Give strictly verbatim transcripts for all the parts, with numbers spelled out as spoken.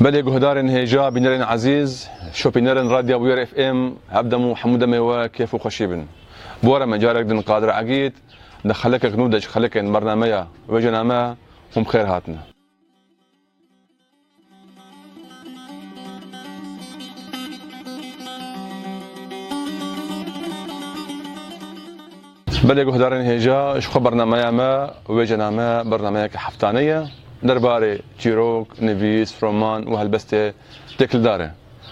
Belê guhdarên hêja, bînerên ezîz, şopînerên Radya Bûyer F M, hevdem û hemû demê we kêf û xweşî bin. Bi we re me carek din Qadir Egîd, di xelekek nû de ji xelekên bernameya Wêjename hûn bi xêr hatine. Belê guhdarên hêja, ji xwe bernameya me Wêjename bernameyeke heftane ye. Derbarê çîrok, nivîs, roman û helbestê têkildar e.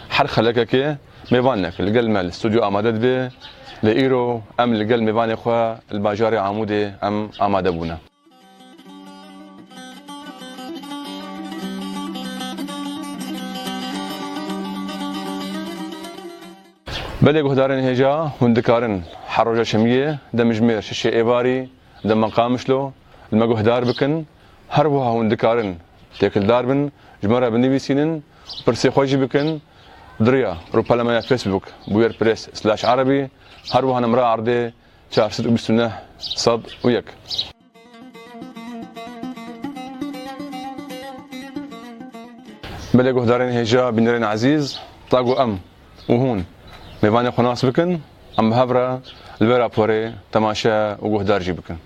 Her xelekekê mêvanek li gel me li stûdyo amade dibe. Lê îro em li gel mêvanê xwe li bajarê Amûdê em amade bûne. Belê guhdarên hêja, hûn dikarin her roja şemiyê demjimêr şeşê êvarî dema Qamişlo li me guhdar bikin. Her wiha hûn dikarin têkildar bin, ji me re binivîsînin û pirsê xwe jî bikin di riya rûpela me ya Facebook, Bûyer Press slash Erebî, her wiha nemera erdê çar sed û bîst û neh sed û yek. Belê guhdarên hêja, bînerên ezîz, ta ku em û hûn mêvanê xwe nas bikin, em bi hev re li vê raporê temaşe û guhdar jî bikin.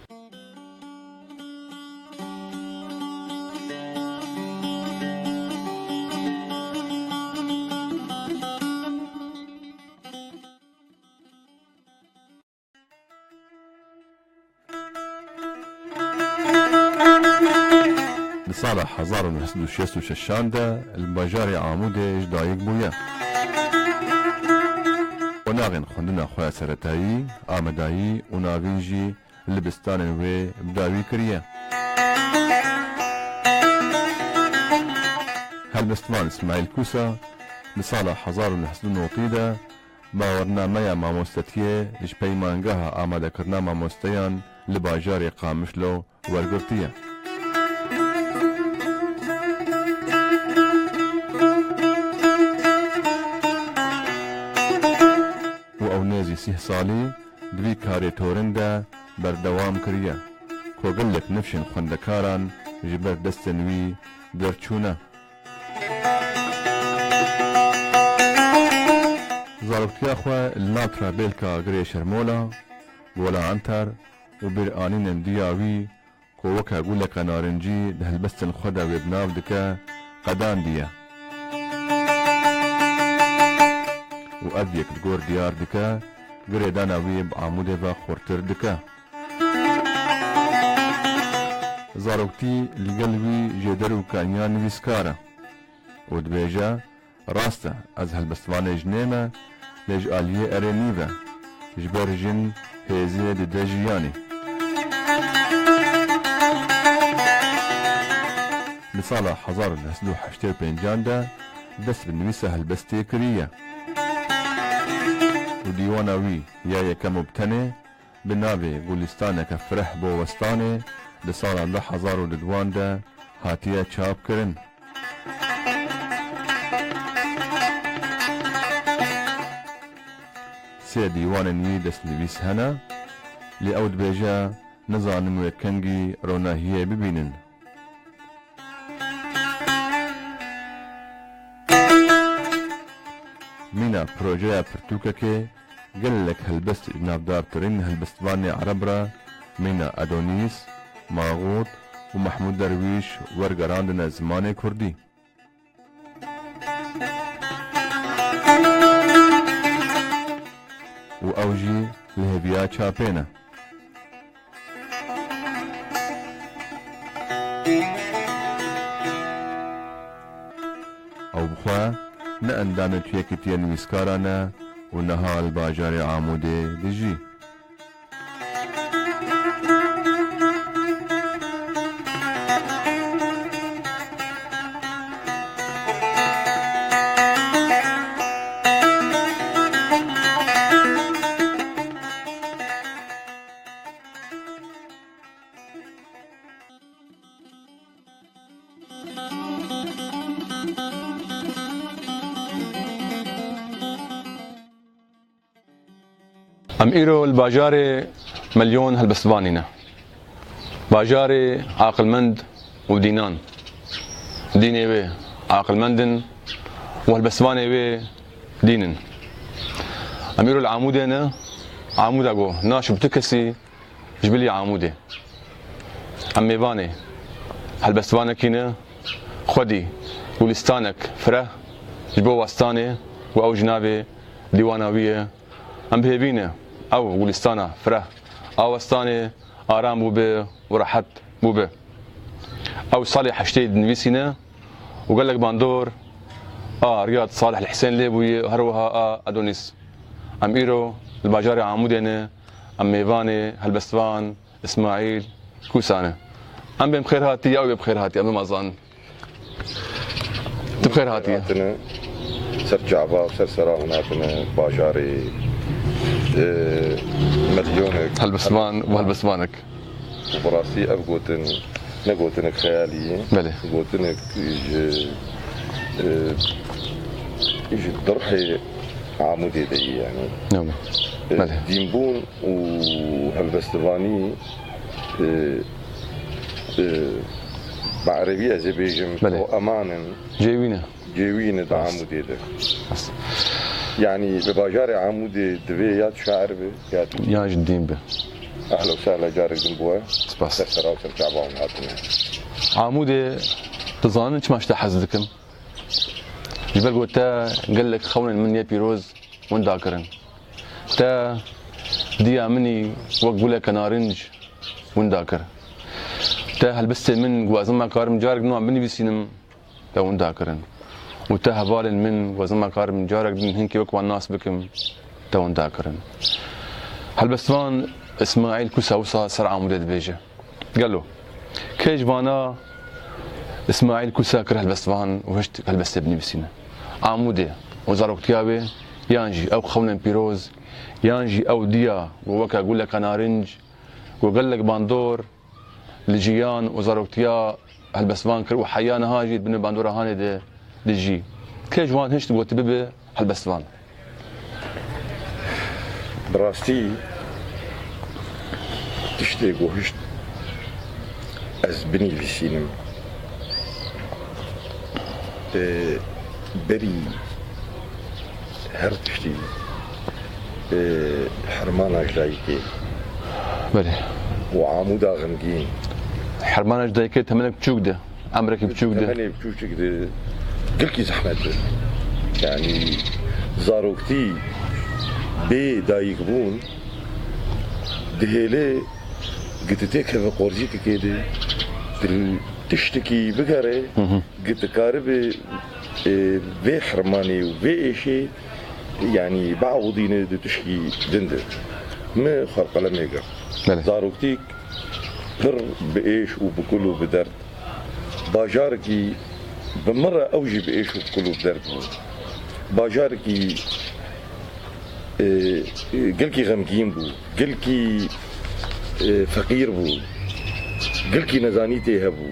Di sala hezar û neh sed û şêst û şeşan de li bajarê Amûdê ji dayik bûye. Qonaxên xwendina xwe ya seretayî, amedayî û navîn jî li bistanên wê bi dawî kiriye. Helbestvan Îsmaîl Kûsa di sala hezar û neh sed û notî de bawernameya mamostetiyê ji Peymangeha Amadekirina Mamosteyan li bajarê Qamişlo wergirtiye. Û ew nêzî sîh salî di vî karê torin de berdewam kiriye, ku gelek nifşên xwendekaran ji ber destên wî derçûne. Zaroktiya xwe li nav trabêlka Girê Şermola, Gola Entar û bîranînên diya wî ku weke guleke narincî di helbestên xwe de wê bi nav dike, qedandiye. Û ev yek li gor diyar dike, girêdana wî bi Amûdê ve xurtir dike. Zaroktî li gel wî jêder û kaniya nivîskar e û dibêje, Rast e, ez helbestvanê jinê me, lê ji aliyê erê nî ve, ji ber jin hêzê dide jiyanê. Li sala hezar û neh sed û heştê û pêncan de dest bi nivîsa helbestê kiriye û dîwana wî ya yekem û bi tenê bi navê Gulîstaneke Fireh bo Westanê di sala du hezar û duduwan de hatiye çapkirin. Sê dîwanên wî destnivîs hene, lê ew dibêje, nizanim wê kengî ronahiyê bibînin. Mîna projeya pirtûkekê gelek helbest ji navdartirîn helbestvanê ereb re mîna Edonîs, Maxût û Mehmûd Derwîş wergerandine zimanê kurdî. Û ew jî li hêviya çapê ne. Ew bi xwe ne endamê tu yekîtiya nivîskaran e û niha li bajarê Amûdê dijî. Em îro li bajarê Melyon helbestvanî ne. Bajarê aqilmend û dînan. Dînê wê aqilmend in û helbestvanê wê dîn in. Em îro li Amûdê ne, Amûda ku naşû bi tu kesî ji bilî Amûdê. Em mêvanê helbestvanekî ne, xwedî gulîstanek fireh ji bo westanê û ew ji navê dîwana wî ye. Em bi hêvî ne ew gulîstana fireh a westanê aram bûbe û rehet bûbe. Ew salê heştê dinivîsîne û gelek bandor a Riyad Salih El Hisên lê bûye û her wiha a Adonis. Em îro li bajarê Amûdê ne, em mêvanê helbestvan Îsmaîl Kûsa ne. Em bên bi xêr hatî, ew ê bi xêr hatî, em bimazan. Tu bi xêr hatiye. Hatine ser çava, ser sera hûn hatine bajarê, e, milyonek. Helbestvan û helbestvanek. Û bi rastî ev gotin ne gotinek xeyalî ye. Belê. Gotinek ji, e, ji dirhê Amûdê de ye yani. Tamam. E, Belê. Dînbûn û helbestvanî, e, e, bi erebî ez ê bêjim, Belê. O emanin. Cêwîne. Cêwîne di Rast. Amûdê de. Rast. Yani bi bajarê Amûdê divê ya tu şair be, ya tu Ya ji dîn be. Ehla û sehla carek din bûye. Spas. Ser sera û ser çava hûn hatine. Amûdê dizanin çima ji te hez dikim? Ji ber ku te gelek xewnên min yê pîroz winda kirin. Te diya min î wek guleke narinc winda kir. Te helbestê min ku ez nikarim carek din wan binivîsînim, te winda kirin. Û te hevalên min ku ez nikarim carek din hinkê wek wan nas bikim, te winda kirin. Helbestvan Îsmaîl Kusa wisa ser Amûdê dibêje. Gelo kê ji vana Îsmaîl Kusa kir helbestvan û hişt helbestê binivîsîne? Amûdê û zaroktiya wê, yan jî ew xewnên pîroz, yan jî ew diya ku weke guleke narinc, ku gelek bandor li jiyan û zaroktiya helbestvan kir û heya niha jî di bin bandora hanê de dijî. Kê ji wan hişt got bibe helbestvan? Bi rastî tiştê ku hişt ez binivîsînim, e, berî her tiştî, e, hermana ji dayikê Belê. Û Amûda xemgîn. Hermana ji dayikê temenek biçûk de, emrekî biçûk de. Temenê biçûçik de gelkî zehmet e. Yani zaroktî bê dayikbûn dihêle gititê keve qorzîkekê de, dil tiştekî bigere, Hı hı. Gitikaribe, e, vê hermanê û vê êşê, yanî biewidîne di tişkî din de. Min xwe bi qelemê girt. Belê. Zaroktîk pir bi êş û bi kul û bi derd. Bajarekî bi min re ew jî bi êş û bi kul û bi derd bû. Bajarekî, e, e, gelkî xemgîn bû, gelkî, e, feqîr bû, gelkî nezanîtê hebû.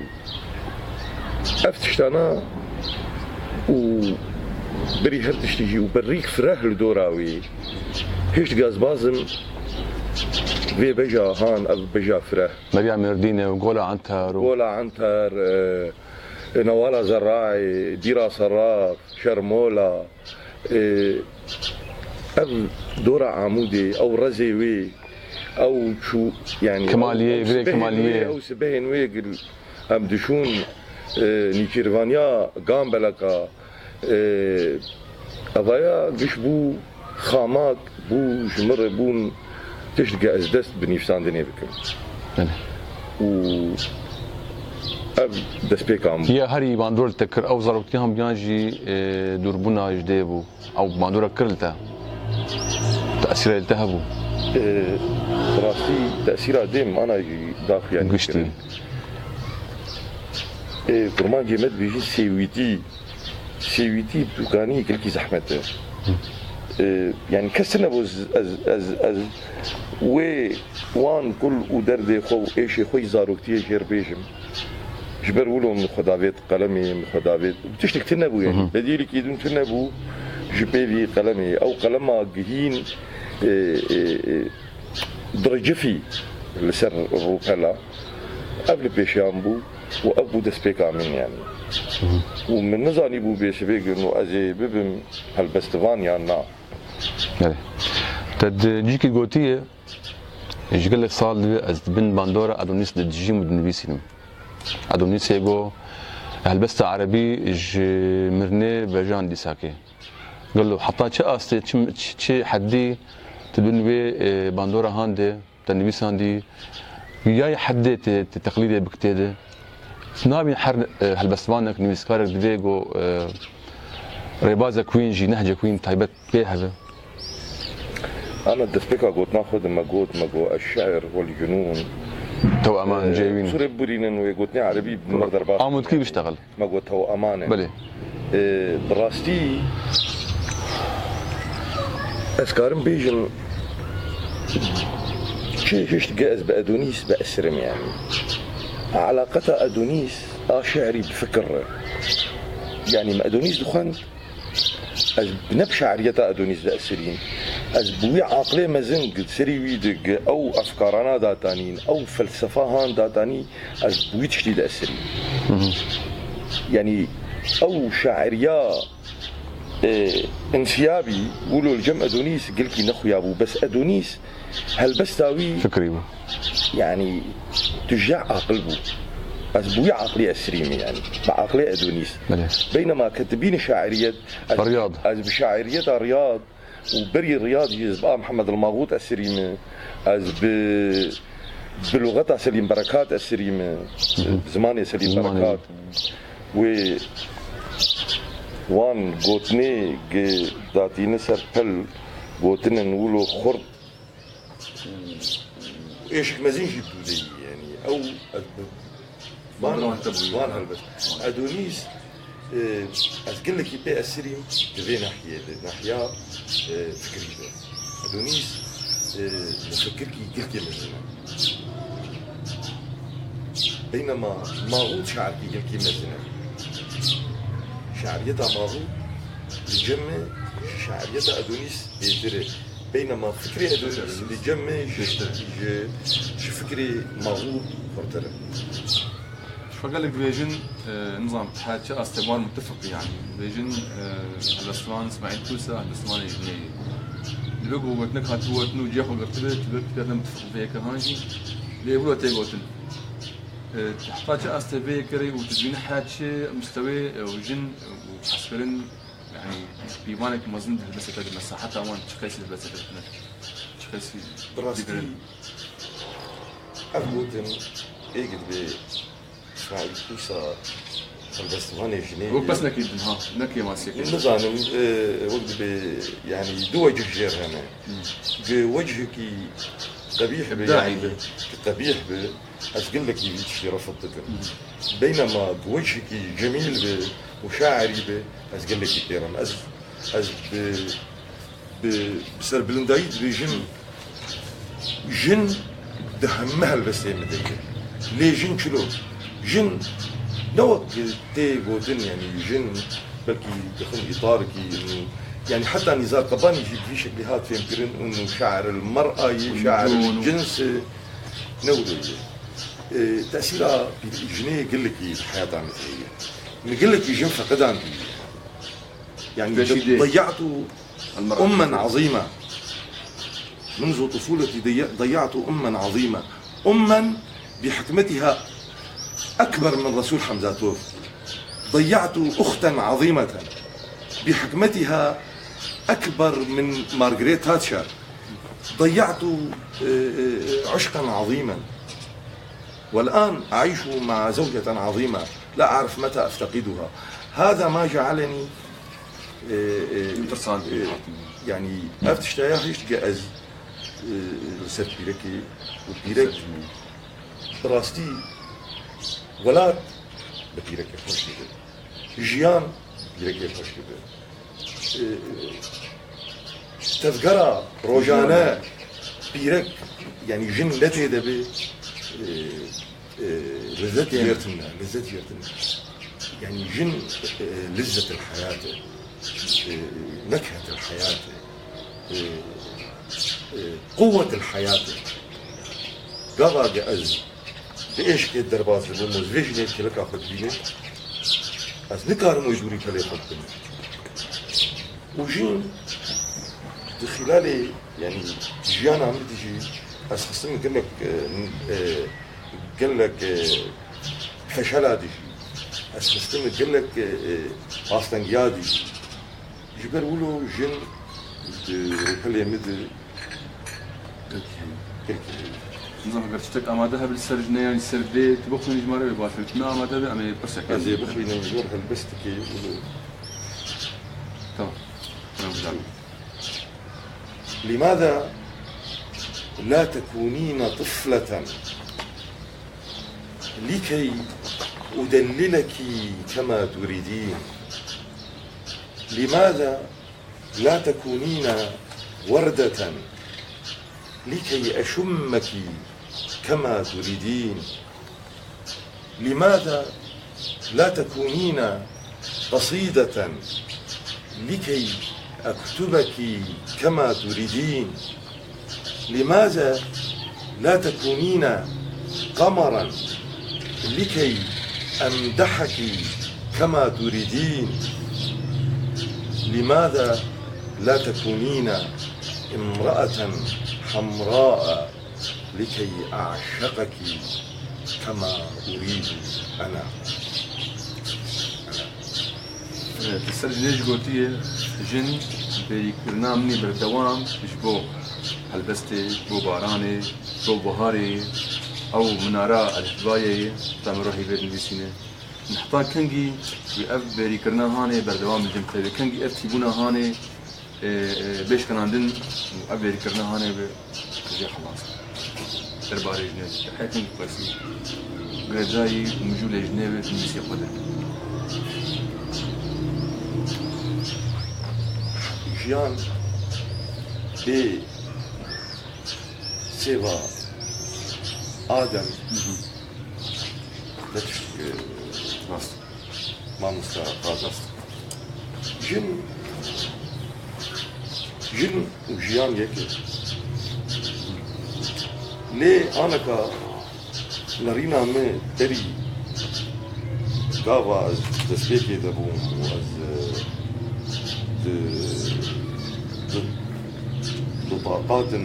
Ev tiştana û berî her tiştî jî û berîk fireh li dora wê. Hişt gazbazim vê beja han, ev beja fireh. Beriya Mêrdînê û Gola Entar û Gola Entar, e, Newala Zerraê, Dîra Serraf, Şermola, e, ev dora Amûdê, ew rezê wê, ew çû, yani, Kemaliyê, ew, ew virê sibehên Kemaliyê. Wê, ew sibehên wê gil, em dişûn, e, nîçîrvaniya Gambeleka, e, evaya giş bû, xamak bû, ji min re bûn tiştke ez dest bi nivîsandinê bikim. Belê. Û ev destpêkan bû. Ya herî bandor li te kir, ew zaroktiya hembiyan jî, e, dûrbûna ji dê bû. Ew bandora kir li te. Tesîra li te hebû. E, bi rastî tesîra dê min ana jî daxuyanî Giştî. Kirin. E, kurmancê me dibêjin sêwîtî. Sêwîtî bi kanî gelkî zehmet e. E, yani kes tune bû ez, ez, ez, ez wê wan kul û derdê xwe û êşê xwe yî zaroktiyê jê re bêjim. Ji ber wilo min xwe davêt qelemê, min xwe davêt. Tiştek tune bû yani. Hı hı. Bedîlekî din tune bû ji pêvî qelemê. Ew qelema gihîn, e, e, e, dircifî li ser rûpela. Ev li pêşiyan bû û ev bû destpêka min yani. Û min nizanîbû bê sibê gin û ez ê bibim helbestivan yan na. Belê. Te di cîkî gotiye, ji gelek sal dibe ez di bin bandora Adonis de dijîm û dinivîsînim. Adonisê go helbesta erebî ji mirinê vejan dîsakê. Gelo heta çi astê, çi, çi, çi heddî tu bin wê, e, bandora han de te nivîsandî, ya yê heddê tê, tê teqlîdê bikitê de. Nabîn her, e, helbestvanek, nivîskarek divê go, e, rêbazek wîn jî, nehcek wîn taybet pê hebe. Ana destpêka gotina xwe de me got, me got, "Ez şair wal cunûn." Tew eman, e, cê wîn. Surê birînin wê gotinê erebî bi me derbas. Amûtkî biştexil. Me got, "Tew eman e." Belê. E, bi rastî ez karim bêjim, çi hişt ge ez bi Edonîs bi esirim yani. Elaqeta Edonîs a şi'rî bi fikir re. Yani me Edonîs dixwend, ez ne bi şairiyeta Edonîs de esirîm. Ez bi wî aqilê mezin, gi serî wî de, gi ew efkarana datanîn, ew felsefa han datanî, ez bi wî tiştî de esirîm. Hı hı. Yani ew şairiya, e, insiyabî, wilo li cem Edonîs gilkî nexuya bû, bes Edonîs helbesta wî fikrî bû. Yani tu ji aqil bû. Ez bi wî aqilî esirî me yani. Bi aqilê Edonîs. Belê. Beynema ke tu bînî şairiyet, ez, Riyad. Ez bi şairiyeta Riyad û berî Riyad jî ez bi a Mihemed el Maxût esirî me. Ez bi, bi luxeta Selîm Berekat esirî me. Hı hı. Zimanê Selîm Zimanê. Berekat. Wê wan gotinê ge datîne ser pel, gotinin wilo xurt. Êşik mezin jî bi dû de yî, yani ew ez bi van, Van te bûyî. Van helbet. Edonîs, e, ez gelekî pê esirîm di vê nahiyê de, nahiya, e, fikrî de. Edonîs, e, mufikirkî gelkê mezin e. Beynema Maxût şairkî gelkî mezin e. Şairiyeta Maxût li cem me ji şairiyeta Edonîs bêtir e. Beynema fikrê Edonîs li cem me ji, ji, ji fikrê Maxût xurtir e. Xwe gelek dibêjin, e, nizam, her çi astê wan mutifiq yani. Dibêjin, e, helbestvan Îsmaîl Kûsa, helbestvanê jinê ye. Dibe ku wek nek hatibe wetin û cihê xwe girtibe, dibe pîta ne mutifiq vê yeke han jî. Lê wilo tê gotin. E, heta çi astê vê yeke re û tu dibînî her çi mistewê, e, û jin, e, û hezkirin, yani pîvanek mezin di helbestê te de, mesaheta wan çi qeysî helbestê te dikine? Çi qeysî Bi rastî digirin? Ev gotin ê gi dibê Îsmaîl Kûsa helbestvanê jinê Wek ye. Pes nekî din ha, ne kêmasiyekê. Nizanim, e, wek dibê, yani du wecih jê re hene. Hmm. Gi wecihekî qebîh be, İbdaî yani, be. Gi qebîh be, ez gelekî vî tiştî refd dikim. Hmm. Beynema gi wecihekî cemîl be û şairî be, ez gelekî pê re me. Ez, ez bi bi, bi serbilindayî dibêjim, jin di hemû helbestê min de ye. Lê jin çilo? Jin ne wek tê gotin, yani jin belkî dixin îtarekî, yani heta Nîzar Qebanî jî bi vî şeklî hat fêmkirin, û şair el mer'a ye, şair el cins e, ne wilo ye. E, tesîra jinê gelekî di heyata min de heye. Min gelekî jin feqidandiye. Yani, ضيعت أما عظيمة. منذ طفولتي ضي-، ضيعت أما عظيمة. أما بحكمتها أكبر من رسول حمزاتوف. ضيعت أختا عظيمة بحكمتها أكبر من مارغريت تاتشر. ضيعت، آه، آه، عشقا عظيما. والآن أعيش مع زوجة عظيمة لا أعرف متى أفتقدها. هذا ما جعلني، آه، آه، Interesant آه، bir hatun. Yani, ev tişta ya hişt ge ez, e, li ser pîrekê û pîrek, bi rastî welat bi pîrekê xweş dibe. Jiyan pîrekê xweş dibe. E, tevgera rojane pîrek, yani jin ne tê de be, e, e, lezzet jê re tune, lezzet jê re tune. Yani jin, e, lezzetil heyat e. E, nekhetil heyat e. E, e, quwwetil heyat e. Gava ge ez Bi êşkê derbas dibim û ji vê jinê kêleka xwe dibînim. Ez nikarim wê dûrî kelê xwe bikim. Û jî di xîlalê, yanî jiyana min de jî ez xistim gelek, e, e, gelek, e, feşela de jî. Ez xistim gelek, e, e, astengiya de jî. Ji ber wilo jin di rûpelê min de Peki. Peki. Nizam, eger tiştek amade hebe li ser jinê yan ji ser dê, tu bixwînî ji me re wê baş e. Ne amade be, em ê pirsek Ez ê bixwînim. Bixwînim ji ber helbestekê û Tamam. Tamam, güzel. لماذا لا تكونين طفلة لكي أدللك كما تريدين؟ لماذا لا تكونين وردة لكي أشمك كما تريدين؟ لماذا لا تكونين قصيدة لكي أكتبك كما تريدين؟ لماذا لا تكونين قمرا لكي أمدحك كما تريدين؟ لماذا لا تكونين امرأة حمراء لكي أعشقك كما أريد أنا؟ Li ser jinê jî gotiye, jin bêrîkirina min î berdewam ji bo helbestê, ji bo baranê, ji bo biharê, ew minara elfbayê ye, ta min rohî vê dinivîsîne. Heta kengî wî ev bêrîkirina hanê berdewam li cem tevê? Kengî ev tîbûna hanê e, e, bê şikandin û ev bêrîkirina hanê bi jê xilas. Derbarê jinê, hetin qesî girêdayî û mijûlê jinê bi nivîsê xwe de. Jiyan bê sêva Adem Hı hı. ne tişt, e, Rast. Mamoste Qazas. Jin, jin û jiyan yek e. Lê aneka nerîna min berî gava ez destpêkê de bûm û ez, e, di, di, di taqatin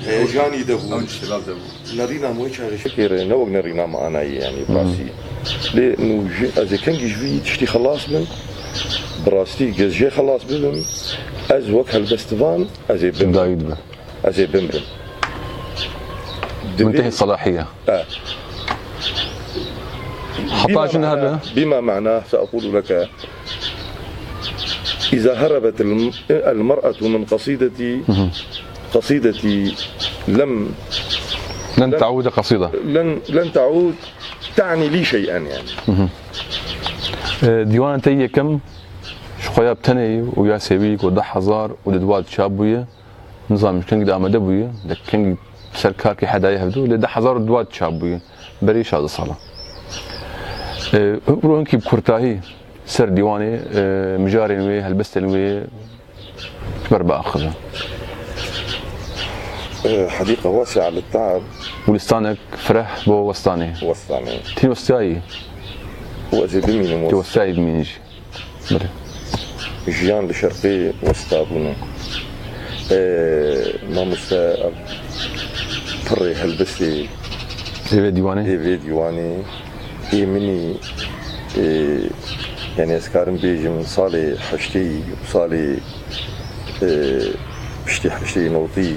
heyecanî de bûm. Ew ji şebab de bû. Nerîna me wê çaxê şekê re ne wek nerîna me anayî, yanî, bi rastî. Lê nû ji, ez ê kengî ji vî tiştî xelas bim, bi rastî ez jê xelas bibim, ez wek helbestivan ez ê bimrim. Dayî dibe. Ez ê bimrim. Dibê Muntehê selahiye. E. Heta jin hebe. بما معناه سأقول لك. إذا هربت الم-، المرأة من قصيدتي، قصيدتي لم، لن تعود قصيدة. لن، لن تعود تعني لي شيئا، يعني. E, dîwana te yekem ji xwe ya bi tenê û ya sêwî ku deh hezar û di dua çap bûye. Nizam ji kengî de amade bûye, de kengî ser karkê hedayê hevdû, lê deh hezar û dua çap bûye. Berî şazdeh sala. E, biro hinkî bi kurtahî ser dîwanê, e, mijarên wê, helbestên wê ji ber biaxive. E, حديقة واسعة للتعب. Gulistanek fireh bo westanê. Westanê. Tî westayî. Û ez ê bimînim Tî west- westayî bimînî jî. Belê. Jiyan li şerqê westa bûne. E, mamoste, pirrê helbestê Ê vê dîwanê. Ê vê dîwanê, ê min î, e, yanî ez karim bêjim salê heştê û salê, e, piştî heştê notî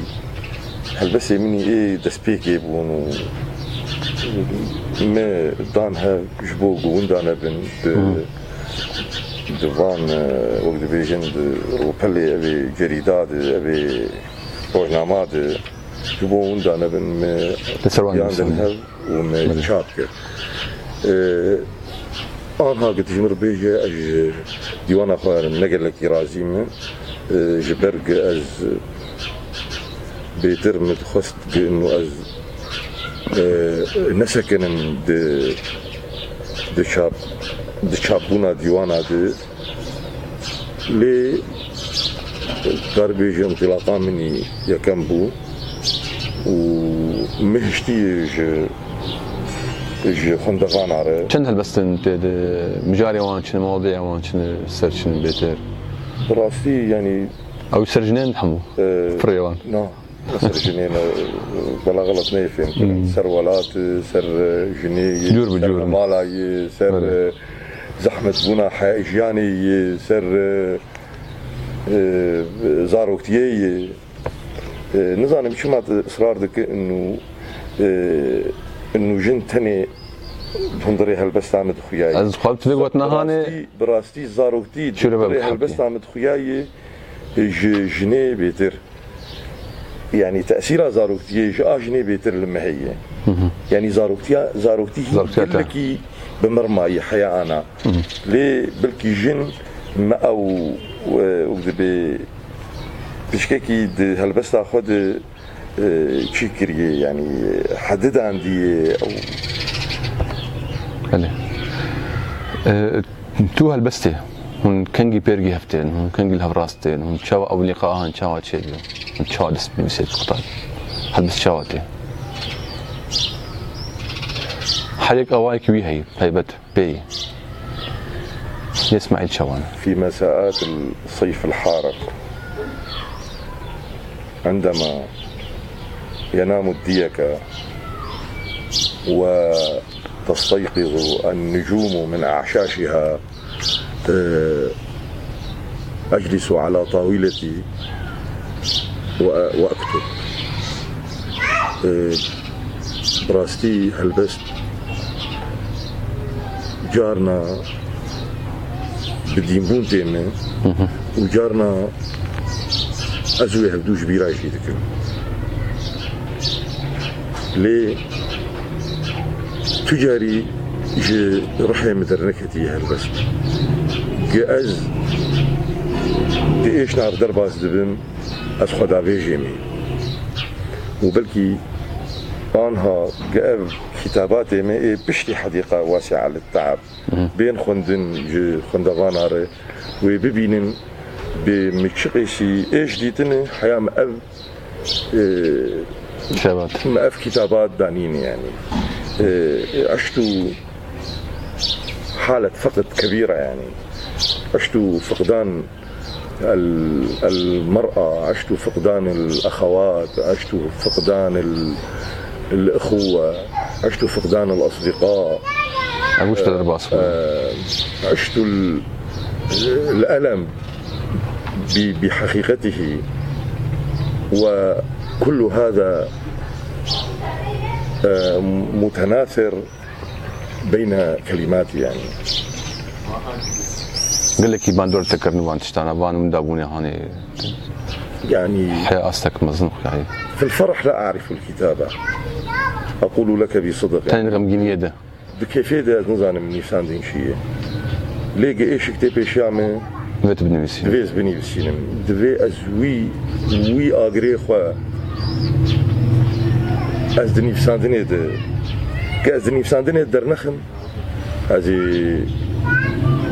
helbestê min î ê destpêkê bûn û me dan hev ji bo ku winda nebin, di, di van, e, wek dibêjin, di rûpelê evê cerîda de, evê rojnama de, ji bo winda nebin, me Li ser wan yan din nivîsandin. Hev û me Belê. Çap kir. E, anha ku tu ji min re bêje, ez ji dîwana xwe ne gelekî razî me. E, ji ber ku ez bêtir min dixwest ku ino ez, e, nesekinim di, di çap, di çapbûna dîwana de. Lê kar bêjim, întilaqa min î yekem bû û min hiştî ji Ji xwendevana re. Çend helbestin tê de mijarê wan çin, mewdûya wan çin, ser çin bêtir? Bi rastî, yanî, ew ser jinên hemû? E, firê wan? Na, ne ser jinên, e, bela xelet neyê fêm kirin. Hmm. Ser welat, e, ser, e, jinê yê, cûr bi ser cûr. Mala yê, ser, belê, e, zehmetbûna he-, jiyanê yê, ser, e, e, zaroktiyê yê. E, nizanim çima tu israr dike inu, e, inu jin tenê hundirê helbesta min dixuyaye. Ez dixwazim tu vê gotina hanê. Bi rastî, bi rastî zaroktî hundirê helbesta min dixuyaye, e, ji jinê bêtir. Yanî tesîra zaroktiyê ji a jinê bêtir li min heye. Hı hı. Yanî zaroktiya, zaroktî hîn gelekî bi mir mayî heya ana. Hı hı. Lê belkî jin me ew, e, wek dibê piçkekî di helbesta xwe de, e, çî kiriye, yanî hedidandiye ew. Belê. E, tu helbestê, hûn kengî pêrgî hev tên, hûn kengî li hev rast tên, hûn çawa ew lîqa han çawa çêdiyo, hûn çawa dest bi nivîsê dixutan? Helbest çawa tê? Her yek awayekî wî heye, taybet. Pê. Yê Îsmaîl Çawan. في مساءات الصيف الحارق، عندما ينام الديكة وتستيقظ النجوم من أعشاشها، آه، أجلس على طاولتي و-، وأكتب. آه، Bi rastî helbest carna bi dînbûn tê min, hı hı, û carna ez wê hevdû ji bîra jî dikim. Lê tu carî ji ruhê min derneketiye helbest. Ge ez di êşna derbas dibim, ez xwedavêjê me. Û belkî anha ge ev kîtabatê me ê piştî Hedîqa Wasi'a lit-Te'ab, hı hı, bên xwendin ji xwendevana re, wê bibînin bê min çi qêsî êş dîtine, heya min ev, e, şebat, min ev kîtabat danîne, yanî. E, eştu halet feqd kebîra, yanî. Eştu fiqdan ال-، المرأة، عشت فقدان الأخوات، عشت فقدان ال-، الأخوة، عشت فقدان الأصدقاء. Ev tişt derbas bû. آه، عشت ال-، الألم ب-، بحقيقته، وكل هذا، آه، متناثر بين كلماتي، يعني. Gelekî bandor te kirin van tiştana, van min dabûne hanê. Yani, heya astek mezin xuyayê. في الفرح لا أعرف الكتابة. أقول لك بصدق. Tenê xemgîniyê de. Di kêfê de ez nizanim nivîsandin çi ye. Lê ge êşik tê pêşiya min, divê tu binivîsî, divê ez binivîsînim. Divê ez wî, wî agirê xwe ez di nivîsandinê de, ke ez di nivîsandinê dernexim, ez ê,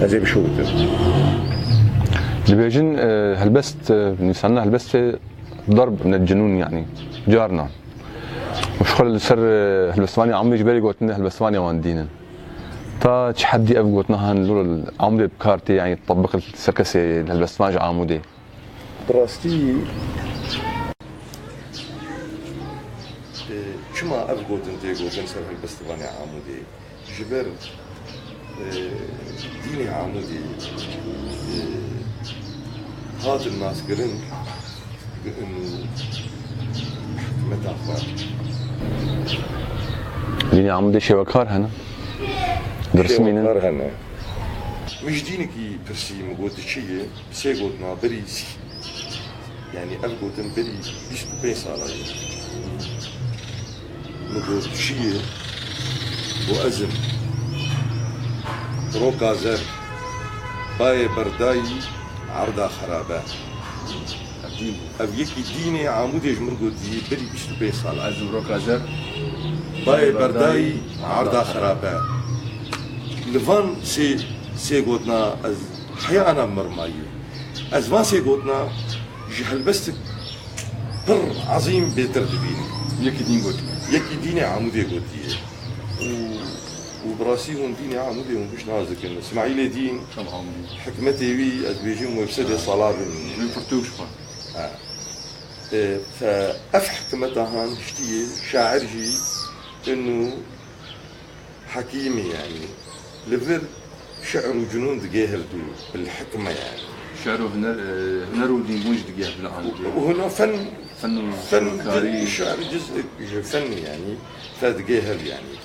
ez ê bişewitim. Dibêjin, e, helbest, e, nivîsandina helbestê darb min el-cenûn, yanî, carna. Û ji xwe li ser, e, helbestvanê Amûdê ji berê gotin helbestvanê wan dîn in. Ta çi heddî ev gotina han li Amûdê bi kar tê, yanî tetbiq li ser kesê helbestvan ji Amûdê? Bi rastî, e, çima ev gotin tê gotin ser helbestvanê Amûdê? Ji ber, e, dînê Amûdê, e, hatin naskirin bi inu hikmeta xwe. Dînê Amûdê şêwekar hene? Dirsimî ne? Şêwekar hene. Min ji dînekî pirsî, min got, "Tu çi yî?" Sê gotina berî sî-, yanî ev gotin berî bîst û pênc sala ye. Min got, "Tu çi yî?" Got, "Ez im." Roka zer, bayê berdayî, erda xerabe. Ev dîn bû. Ev yekî dînê Amûdê ji min gotiye berî bîst û pênc sala. Ez im roka zer, bayê berdayî, erda xerabe. Li van sê, sê gotina ez heya ana mirmayî. Ez van sê gotina ji helbestik pir ezîm bêtir dibînim. Yekî dîn gotiye. Yekî dînê Amûdê gotiye. Û Û bi rastî hûn dînê Amûdê hûn pişt nas dikin. Îsmaîlê dîn, Çem Amûdê. Hikmetê wî, ez dibêjim, wê bi sedê sala bin. Wê pirtûk ji xwe. Ha. E, fe, ev hikmeta han hiştiyê, şair jî, inu hekîmî, yanî, li vir şi'r û cunûn digê hevdû, bil hikme, yanî. Şi'r û huner, e, huner û dînbûn jî digê hev li Amûdê. Û huna fen, Fen û fen şirokarî. Şi'r ciz, ji fen, yanî, fe digê hev, yanî.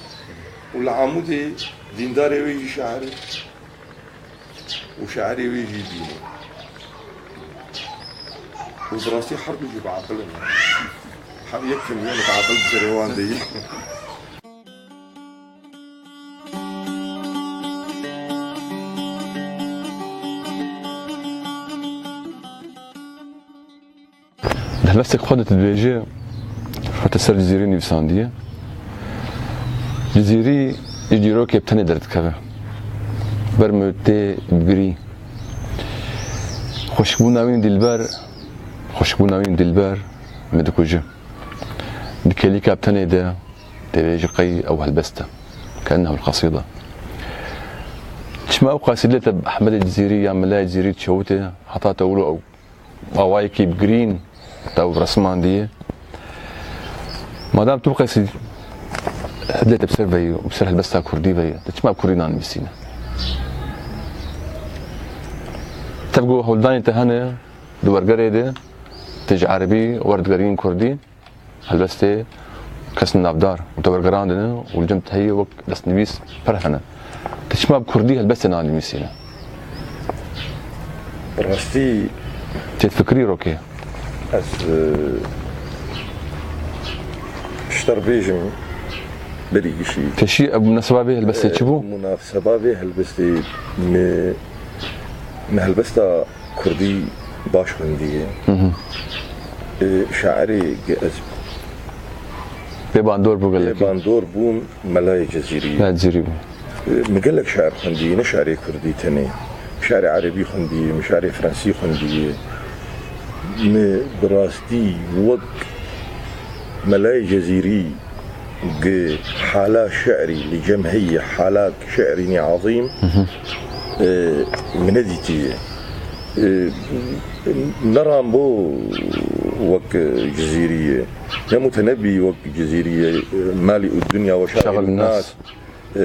Û li Amûdê dîndarê wê jî şair e û şairê wê jî dîn e. Û bi rastî her du jî bi aqil in. Her yek kimiyenek aqil bi serê wan de ye. Di helbestek xwe de tu dibêje, hate ser Cizîrî nivîsandiye. Cizîrî ji dîrokê bi tenê derdikeve. Ber min tê dibirî. Xweşikbûna wî dilber, xweşikbûna wî dilber min dikuje. Di kêlîka bi tenê de dibêje qey ew helbest e. Keennehu l-qesîde. Çima ew qasîde te Ehmedê Cizîrî ya Melayê Cizîrî dişewite, heta te wilo ew awayekî bi girîn te ew resimandiye. Madam tu qesî dilê te bi ser veyî û bi ser helbesta kurdî veyî, te çima bi kurdî nanivîsîne? Tev ku hewldanê te hene di wergerê de, te ji erebî werdigerîn kurdî, helbestê kesên navdar û te wergerandine û li cem te heye wek destnivîs pir hene. Te çima bi kurdî helbestê nanivîsîne? Rastî tê fikrî rokê. Ez, e, ji te re bêjim, berî gişî. Te şî ev munaseba vê helbestê çi bû? E, munaseba vê helbestê mi, mi helbesta kurdî baş xwendiye. Hı hı. E, şairê ge-, ez Pê bandor bû gelekî. Pê bandor bûn Melayê Cezîrî. Melayê Cezîrî bû. E, min gelek şair xwendiye, ne şairê kurdî tenê. Şairê erebî xwendiye, min şairê fransî xwendiye. Mi bi rastî wek Melayê Cezîrî gi hala şi'rî li cem heyî, halak şi'rînî azîm, e, min nedîtiye. E, ne Rambo wek Cizîrî ye, ne Mutenebî wek Cizîrî ye, e, Malî û Dinya we Şaxil Nas. Şaxil Nas. E,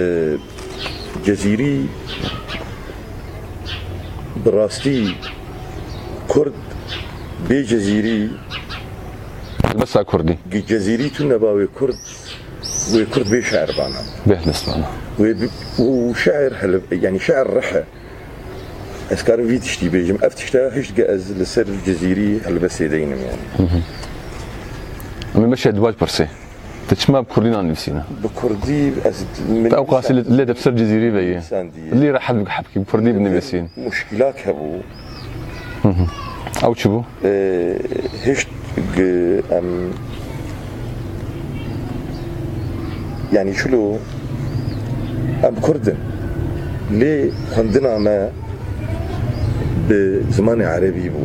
Cezîrî bi rastî Kurd bê Cezîrî. Helbesta Kurdî. Gi Cezîrî tune ba wê Kurd, wê Kurd bê şair bana. Bê helbest bana. Wê bi-, û şair hele-, yanî şair rih e. Ez karim vî tiştî bêjim. Ev tişta hişt ge ez li ser Cezîrî helbestê deynim yanî. Hı hı. Em ê meşe di baş pirsê. Te çima bi kurdî nanivîsîne? Bi kurdî ez min Te ew qasî lê, lê te bi ser Cizîrî ve ye. Nivîsandiye. Lê rehet bi, hepkî bi kurdî binivîsîn. Muşkîlak hebû. Hı hı. Ew çi bû? Ee, hişt gi-, em, yanî çilo em kurd in. Lê xwendina me bi zimanê erebî bû.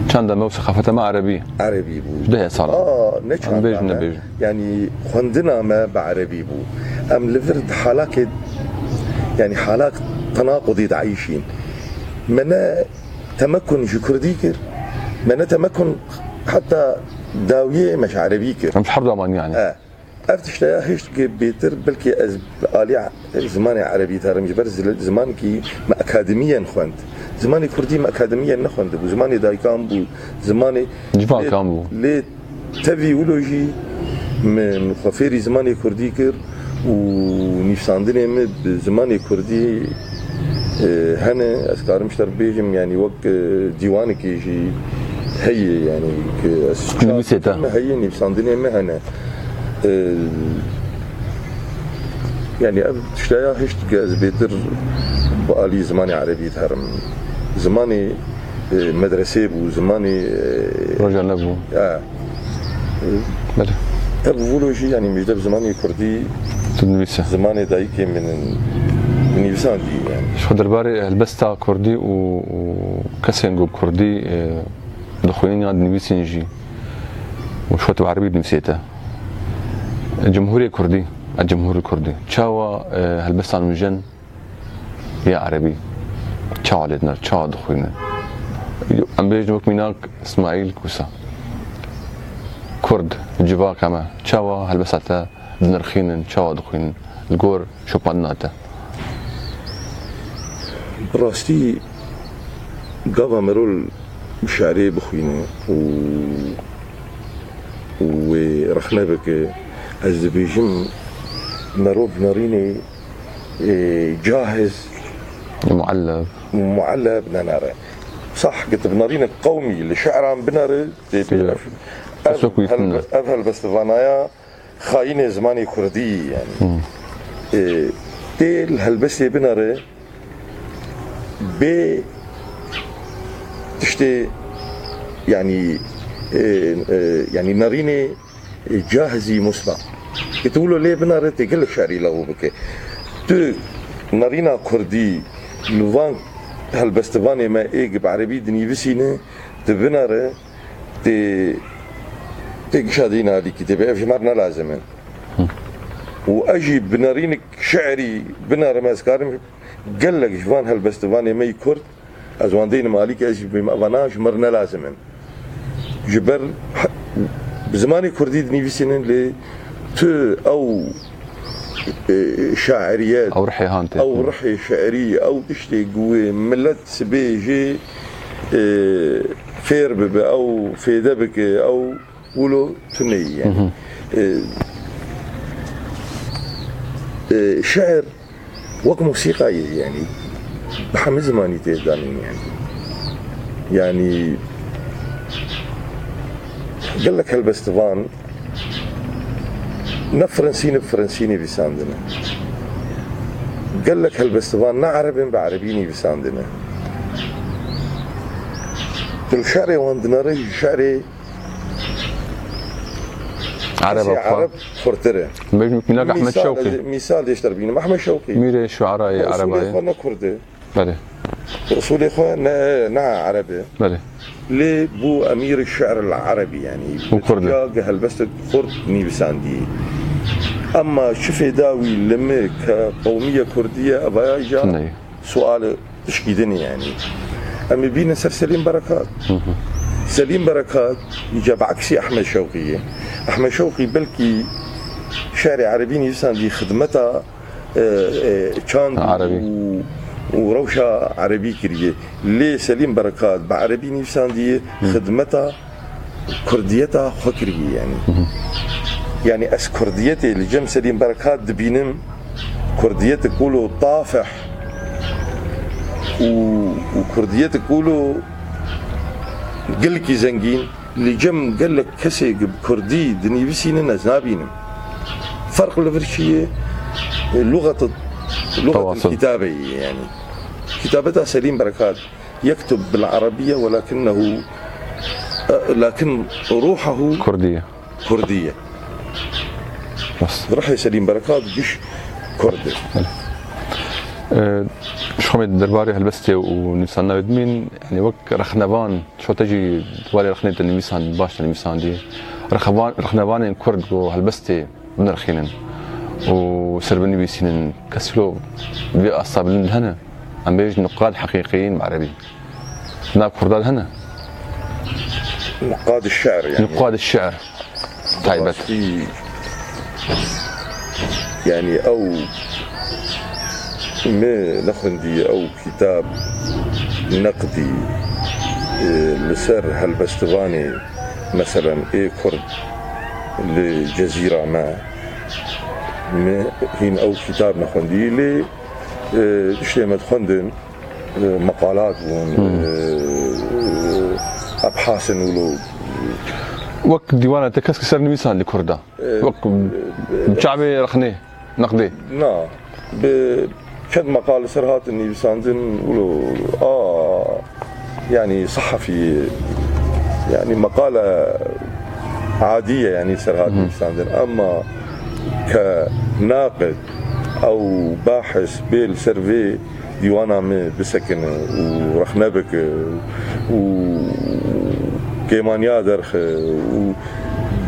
Çanda me û sexafeta me erebî. Erebî bû. Ji dehê sala. A, ne Em çanda bêjin, me. Nebêjin. Yanî xwendina me bi erebî bû. Em li vir di halakê, yanî halak tenaqudî dieyşîn. Me ne temekun ji kurdî kir, me ne temekun heta dawiyê me ji erebî kir. Em ji her du aman yanî. E, ev tişteya hişt ki bêtir, belkî ez bi alî zimanê erebî terim ji ber zil-, zimankî me akademiyen xwend. Zimanê kurdî me akademiyen nexwendibû. Zimanê dayikan bû, zimanê Civakan bû. Lê tevî wilo jî min xwe fêrî zimanê kurdî kir û nivîsandinê min bi zimanê kurdî, e, hene. Ez karim ji te re bêjim, yanî wek, e, dîwanekê jî heye, yanî ki ez Nivîsê te. Çap me heye, nivîsandinê min hene. E, yanî ev tişteya hişt ki ez bêtir bi alî zimanê erebî diherim. Zimanê, e, medresê bû, zimanê, e, Roja nebû. E, Belê. Ev wilo jî, yanî, min ji dev zimanê kurdî Tu dinivîse. Zimanê dayikê min in, nivîsandî, yanî. Ji xwe derbarê helbesta kurdî û, û kesên ku kurdî, e, dixwînin ya dinivîsîn jî û ji xwe tu erebî dinivîsê te. Cumhurê Kurdî. Cumhur Kurdî. Çawa, e, helbestan nûjen ya erebî? Çawa lê dinar? Çawa dixwînin? Em bêjin wek mînak Îsmaîl Kusa. Kurd, civaka me. Çawa helbesta te dinirxînin, çawa dixwînin? Li gor şopandina te. Bi rastî gava merol şerê bixwîne û û wê rexne bike. Ez dibêjim, merov bi nerînê, e, cahiz, muellef, muellef nenere. Sah, ki tu bi nerînek qewmî li şe'ran binere, tê bê ev, ev, ev helbestivanaya xayînê zimanê kurdî, yanî. E, tê li helbestê binere, bê tiştê, yanî, e, e, yanî nerînê, e, cahizî musna. Ki tu wilo lê binare tê gelek şerî lewû bike. Tu nerîna kurdî li van helbestivanê me ê gi bi erebî dinîvisîne, tu binare tê, tê gişa dîna alîkî tê bê. Ev ji me re ne lazim in. Û ez jî bi nerînek şe'rî binare me, ez karim gelek ji van helbestivanê me yî kurd, ez wan deynim alî ke ez jî bêm, evana ji me re ne lazim in. Ji ber he-, bi zimanê kurdî dinivîsînin, lê tu ew, e, şairiyet, ew rihê han tê, ew rihê şi'rî, ew tiştê ku wê milet sibê jê, e, fêr bibe, ew fêde bike, ew wilo tune ye, yanî. E, e, şi'r wek musîqa ye, yanî bi hemî zimanî tê danîn, yanî. Yanî gelek helbestivan ne fransî ne bi fransî nivîsandine. Gelek helbestivan ne ereb in, bi erebî nivîsandine. Tu li şerê wan dinere jî şerê Ereba kesê xwe. Ereb xurtir e. Bêjim mînak Ehmed Şewqî. Mîsal, mîsal dê ji te re bînim. Ehmed Şewqî. Mîrê şuarayê Ereba ye. Usulê xwe ne kurd e. Belê. Usulê xwe ne, ne ereb e. Belê. Lê bû emîr şi'r el erebî, yanî. Û kurd e. Bi tiya gi helbestek kurd nivîsandî. Emma çi fêda wî li me ke qewmiye kurdî ye, evaya jî sual tişkî din e, yanî. Em ê bînin ser Selîm Berekat. Selîm Berekat îca bi eksî Ehmed Şewqî ye. Ehmed Şewqî belkî şi'rê erebî nivîsandî xidmeta, e, e, çand û, û rewşa erebî kiriye. Lê Selîm Berekat bi erebî nivîsandiye, xidmeta kurdiyeta xwe kiriye, yanî. Yanî ez kurdiyetê li cem Selîm Berekat dibînim, kurdiyetek wilo tafih û, û kurdiyetek wilo gelkî zengîn li cem gelek kesê bi kurdî dinivîsînin ez nabînim. Ferq li vir çi ye? Luxet, luxet kitabê ye, yanî. Kitabeta Selîm Berekat. يكتب بالعربية ولكنه، لكن روحه كردية. كردية. Rast. Ruhê Selîm Berekat giş Kurd e. Belê. Ee, ji xwe me derbarê helbestê û nivîsandina wê dimîn, yanî wek rexnevan, ço te jî di warê rexnê te nivîsand, baş te nivîsandî. Rexevan-, rexnevanên Kurd ku helbestê binirxînin û ser binivîsînin. Kes wilo vê asta bilind hene? Em bêjin nuqad heqîqiyîn bi erebî. Nav kurdan hene? Nuqad şi'r, yanî. Nuqad şi'r. Taybet. Rastî, yanî ew me nexwendî ew kitab neqdî, e, li ser helbestivanê, meselen, ê Kurd li Cezîra me. Me hîn ew kitab nexwendî, lê, e, tiştê me dixwendin, e, meqalat bûn, e, ebhasên wilo. Wek dîwana te kesk ser nivîsandî Kurda? E, wek, e, çavê rexnê, neqdê? Na, bi çend meqal ser hatin nivîsandin, wilo, a, yanî sehefî, yanî meqale adî ye, yanî ser hat nivîsandin. Emma ke naqid ew bahis bê li ser vê dîwana me bisekine û rexne bike û kêmaniya derxe û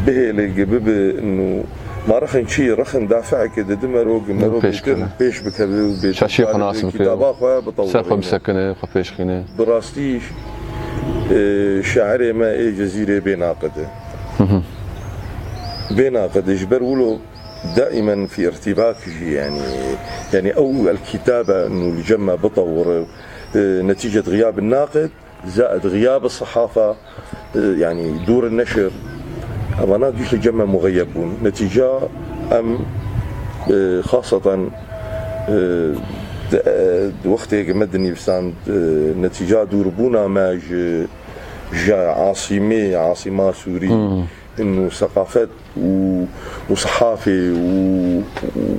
bihêle ge bibe û Ma rexin çi? Rexin dafeekê didi merog, merog pêş bêtir keve. Pêş bikeve û bêtir Şaşiyê xwe nas bike. Kitaba xwe bitewirîne. Ser xwe bisekine, xwe pêş xîne. Bi rastî, e, şairê me ê Cezîrê bê naqid e. Hı hı. Bê naqid e, ji ber wilo daimen fî irtîbak jî, yanî, yanî ew el-kîtabe nû li cem me bitewire, e, netîcet xiyab naqid, Zaid xiyab sihafa, e, yanî dûr neşir, evana giş li cem me muxeyyeb bûn. Netîca em, e, xaseten, e, di, e, di wextê ke me dinivîsand, e, netîca dûrbûna me ji, ji asîmê, asîma Sûrî, Hmm. û seqafet û, û sehafê û, û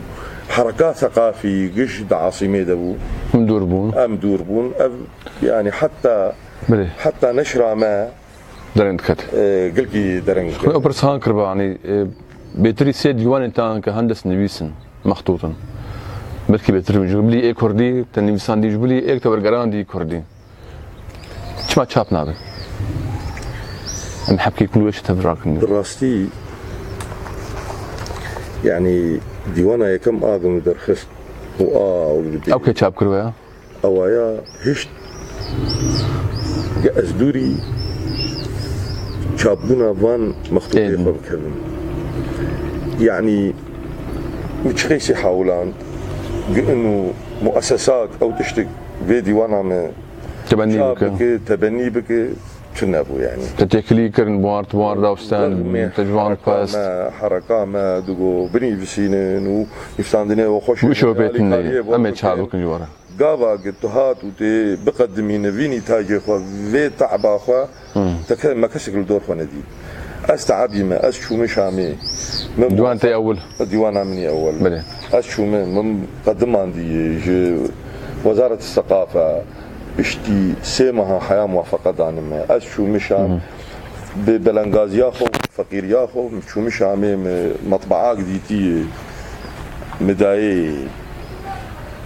hereka seqafî giş di asîmê de bû. Em dûr bûn. Em dûr bûn. Ev, yanî heta, Belê. heta neşra me, Dereng diket. e, gilkî dereng diket. Xwe ew pirs han kiriba, yanî, e, bêtirî sê dîwanên te an ke hin dest nivîs in, mextût in. Belkî bêtir in. Ji bilî ê kurdî, te nivîsandî ji bilî ê te wergerandî kurdî. Çima çap nabin? Em hebkê kul weş tev rakin. Bi rastî, yanî dîwana yekem a gund derxist û a û Ew ke çap kiriwe ya? Ewaya hişt ge ez dûrî çapbûna van mextûtê Ên. xwe bikevim. Yanî min çi qeysî hewlan ge inu muessesat ew tiştik vê dîwana me Tebennî çap bike. bike, tebennî bike, tune bû yanî. Te têkilî kirin, buar, buar da û stand, Wexmê te ji wan hereka xwest. me, hereka me digo binivîsînin û nivîsandinê we xweş Wî şew pê tune ye. Em ê çap bikin ji we re. Gava ge tu hat û tê biqedimîne vî nîtacê xwe, vê te'ba xwe, Hmm. te ke-, me kesek li dor xwe nedî. Ez te'ebî me, ez çûme Şamê. Min Dîwan te muwafe-, ewil. Dîwana min ewil. Belê. Ez çûme, min qedimandî ji Wezaret Seqafe, piştî sê meha heya muwafeqe danime. Ez çûme Şam, Hı hı. bi belengaziya xwe, feqîriya xwe, min çûme Şamê, min metbeak dîtî, min dayê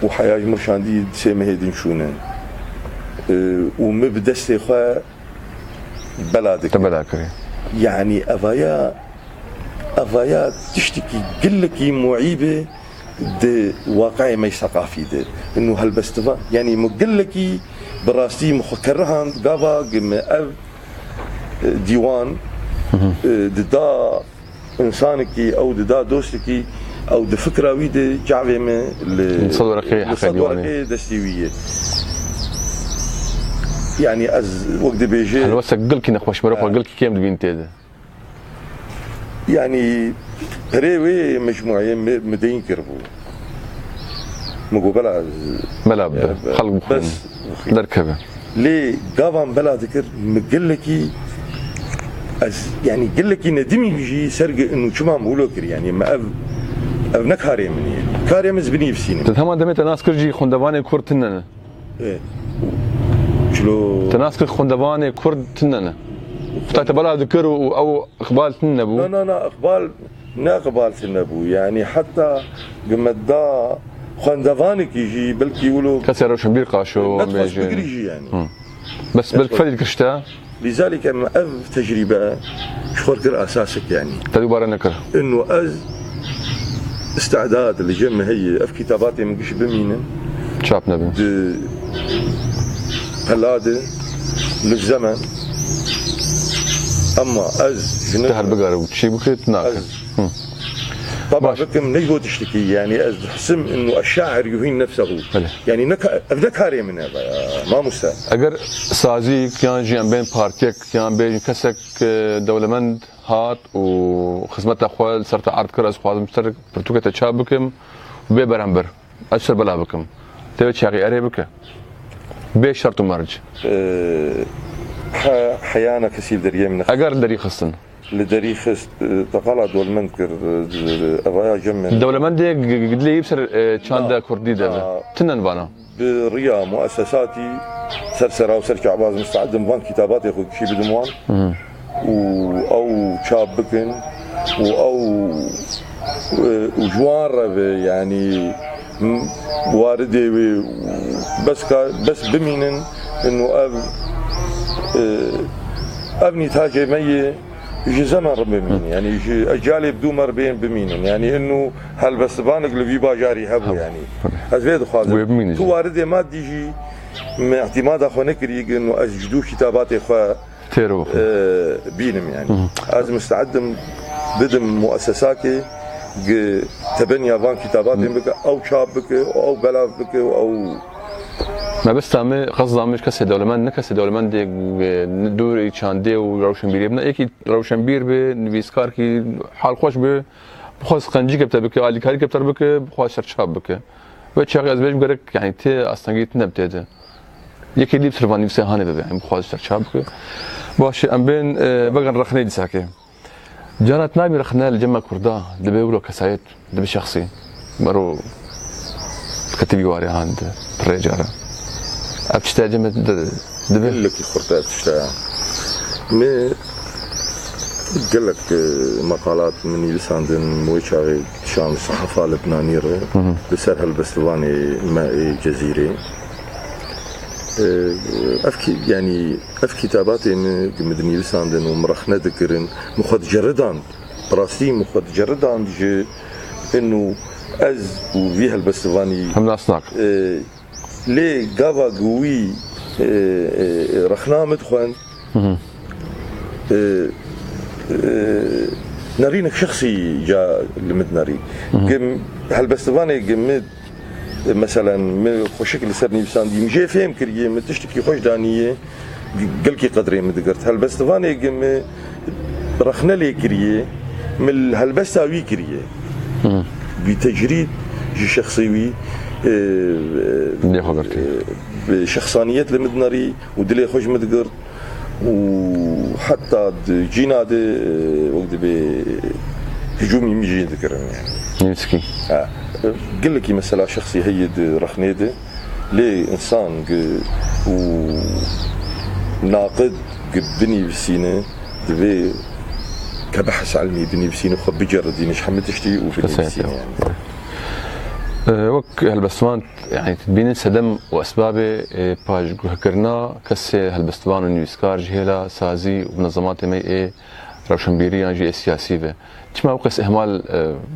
û heya ji min şandî sê mehê din çûne. E, û min bi destê xwe bela dikir. Te bela kirî. Yanî evaya, evaya tiştekî gelekî muîb e di waqeyê me seqafî de. Inu helbestiva, yanî min gelekî bi rastî min xwe kerihand, gava ge min ev, e, dîwan, Hı hı. e, dida insanekî, ew dida dostekî, ew di fikra wî de çavê min li Li sed wereqê li heqê sed dîwanê. wereqê destê wî ye. Yanî ez wek dibêje Helwestek gilkî nexweş, mero xwe Ha. gilkî kêm dibîn tê de. Yanî perê wê mecmueyê mi, mi deyin kiribû. Mi got bela, Bela bibe, e, xelk bixwînin. bes bixwîn. Derkeve. Lê gavan bela dikir, mi gelekî ez, yanî gelekî nedimî jî ser ge inu çima mi wilo kir, yanî mi ev, ev ne karê min e. Karê min ez binivîsînim. Te hema demê te nas kir jî xwendevanê kurd tune ne. E, çilo Te nas kir xwendevanê kurd tune ne. Xwedê te bela dikir û, û ew iqbal tune nebû. Na, na, na, iqbal, ne iqbal tune bû. Yanî heta ge me da xwendevanekî jî belkî wilo Kesê rewşenbîr qaşo, em bêjin. Netxwest bigirî jî yanî. Hı. Bes belkî Netxwest. fedî dikir ji te. Lîzalîk em ev tecrîbe ji xwe kir esasik yanî. Te dubare nekir. Inu ez îstidad li cem min heye ev kîtabatê min giş bimînin. Çap nebin. Di pela de li zemen. Emma ez ji Te her bigare û çî bike, tu nake. Ez Hı. taba Baş. bikim, ne got tiştekî, yanî ez dihsim inu eşşair yuhîn nefsehu. Belê. Yanî ne ka-, ev ne karê min e, mamoste. Eger sazîk yan jî em bên partiyek yan bêjin kesek, e, dewlemend hat û xizmeta xwe li ser te erd kir, ez dixwazim ser pirtûkê te çap bikim û bê beramber. Ez ser bela bikim. Te wê çaxî erê bike. Bê şert û merc. Ee, he-, heyana kesî li deriyê min nexist. Eger li derî xistin. Li derî xist, e, te qala dolmend kir, e, evaya cem min. Dewlemendê g-, g-, dilê yî bi ser, e, çanda Na. kurdî de. Na. Tinen vana. Bi riya muessesatî ser sera û ser çavaz misteedim van kitabatê xwe kişî bidim wan. Hı. Û ew çap bikin û ew, e, û ji wan re be, yanî, m-, waridê wê bes ka-, bes bimînin, inu ev, e, ev nîtacê me yê, Ji zeman re bimînin, yanî ji ecalê bi dû me re bên bimînin. Yanî inu helbestivanek li vî bajarî hebû, yanî. Ez vê dixwazim. Wê bimînin Tu jî. Waridê madî jî me îtîmada xwe nekiriye, inu ez ji dû kitabatê xwe Têro. e, bînim, yanî. Ez misteedim bidim muesesakê gi tebenya van kitabatên bike, ew çap bike, ew belav bike, ew Mebesta me, qesda me ji kesê dewlemend, ne kesê dewlemendê, e, dûrî çandê û rewşenbîriyê bine. Êkî rewşenbîr bi, nivîskar kî halxweş bi, bixwaz qencî kepte bike, alîkarî kepter bike, bixwaz serçap bike. Ve çaxê ez bêjim gerek, yanî tê astengî tune bi tê de. Yekê dî bi sirvan nivîsê hanê bibe, yanî bixwaz serçap bike. Baş e, em bên, e, vegan rexnê dîsakê. Caran nabî rexne li cem me Kurda, dibe wilo kesayet, dibe şexsî. Mero ketibî warê han di pirê cara. Ev tişte cem me di-, dibe. Gelekî xurt e ev tişte. Me gelek, e, meqalat min nivîsandin, wê çaxê şan li sehefa Lebnanî re, Hı hı. li ser helbestivanê me ê Cezîrê. E, ev kî-, yanî ev kitabatê min, min dinivîsandin û min rexne dikirin, min xwe diceridand. Bi rastî min xwe diceridand ji inu ez û vî helbestivanî Hem nasnak. e, lê gava ku wî, e, e, rexna min dixwend, Hı hı. e, e, nerînek şexsî ca li min nerî. Hı hı. Ki helbestivanê ki min, e, meselen, min xweşik li ser nivîsandî, min jê fêm kiriye, min tiştekî xweş daniye, gelkî qedrê min digirt. Helbestivanê ki min rexne lê kiriye, min helbesta wî kiriye. Hı. Bi tecrîd ji şexsê wî, e, Lê xwe girtiye. e, bi şexsaniyet li min dinerî û dilê xwe ji min digirt û heta di cîna de, e, wek dibê hicûmî min jê dikirin, yani. Nivîskî. Ha, gelekî mesela şexsî heye di rexnê de. Lê însan gi-, û naqid gi binivîsîne, divê ke behs ilmî binivîsîne, xwe biceridîne ji hemî tiştî û binivîsîne, yani. E, wek helbestvan, yani, dibînin sedem û esbabê, e, paşguhkirina kesê helbestvan û nivîskar ji hêla sazî û munezematê me ê rewşenbîrî yan jî ê siyasî ve. Çima ew qas ihmal, e,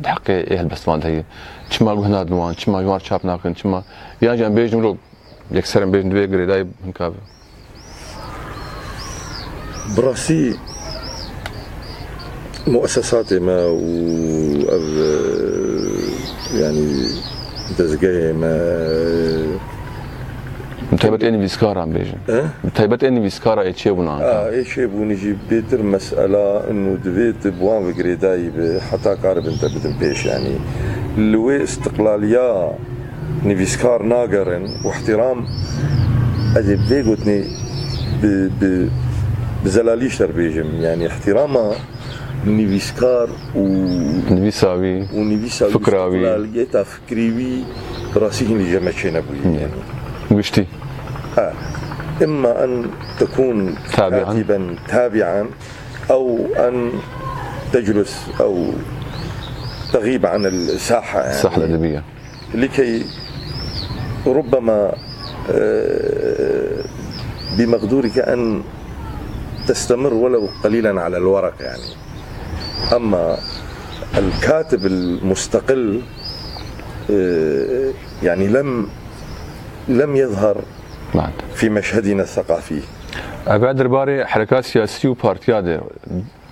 di heqê ê helbestvan de heye? Çima guh nadin wan? Çima ji wan çap nakin? Çima? Yan jî em bêjin wilo yekser em bêjin divê girêdayî hinka be? Bi rastî muesesatê me û ev, e, yanî dezgehê me, Bi taybet ê nivîskaran bêjin. He? Bi taybet ê nivîskara ê çêbûnan. A, ê çêbûnî jî bêtir mesela inu divê tu bi wan ve girêdayî be, heta karibin te bidin pêş, yanî. Li wê istiqlaliya nivîskar nagerin û ihtiram, ez ê vê gotinê bi, bi, bi zelalî ji te re bêjim, yanî ihtirama nivîskar û Nivîsa wî, û nivîsa wî, fikra wî. istiqlaliyeta fikrî wî bi rastî hîn li cem me çênebûye, Hı. yanî. Giştî. Ha. Imma en tekûn Tabi'an. katiben tabi'an ew en teclus ew teğîb anil saha, yani. Sahla dibiye. لكي ربما، آه، بمقدورك أن تستمر ولو قليلًا على الورق، يعني. أما الكاتب المستقل، آه، يعني، لم، لم يظهر Bad. في مشهدنا الثقافي. Ev derbarê hereka siyasî û partiya de.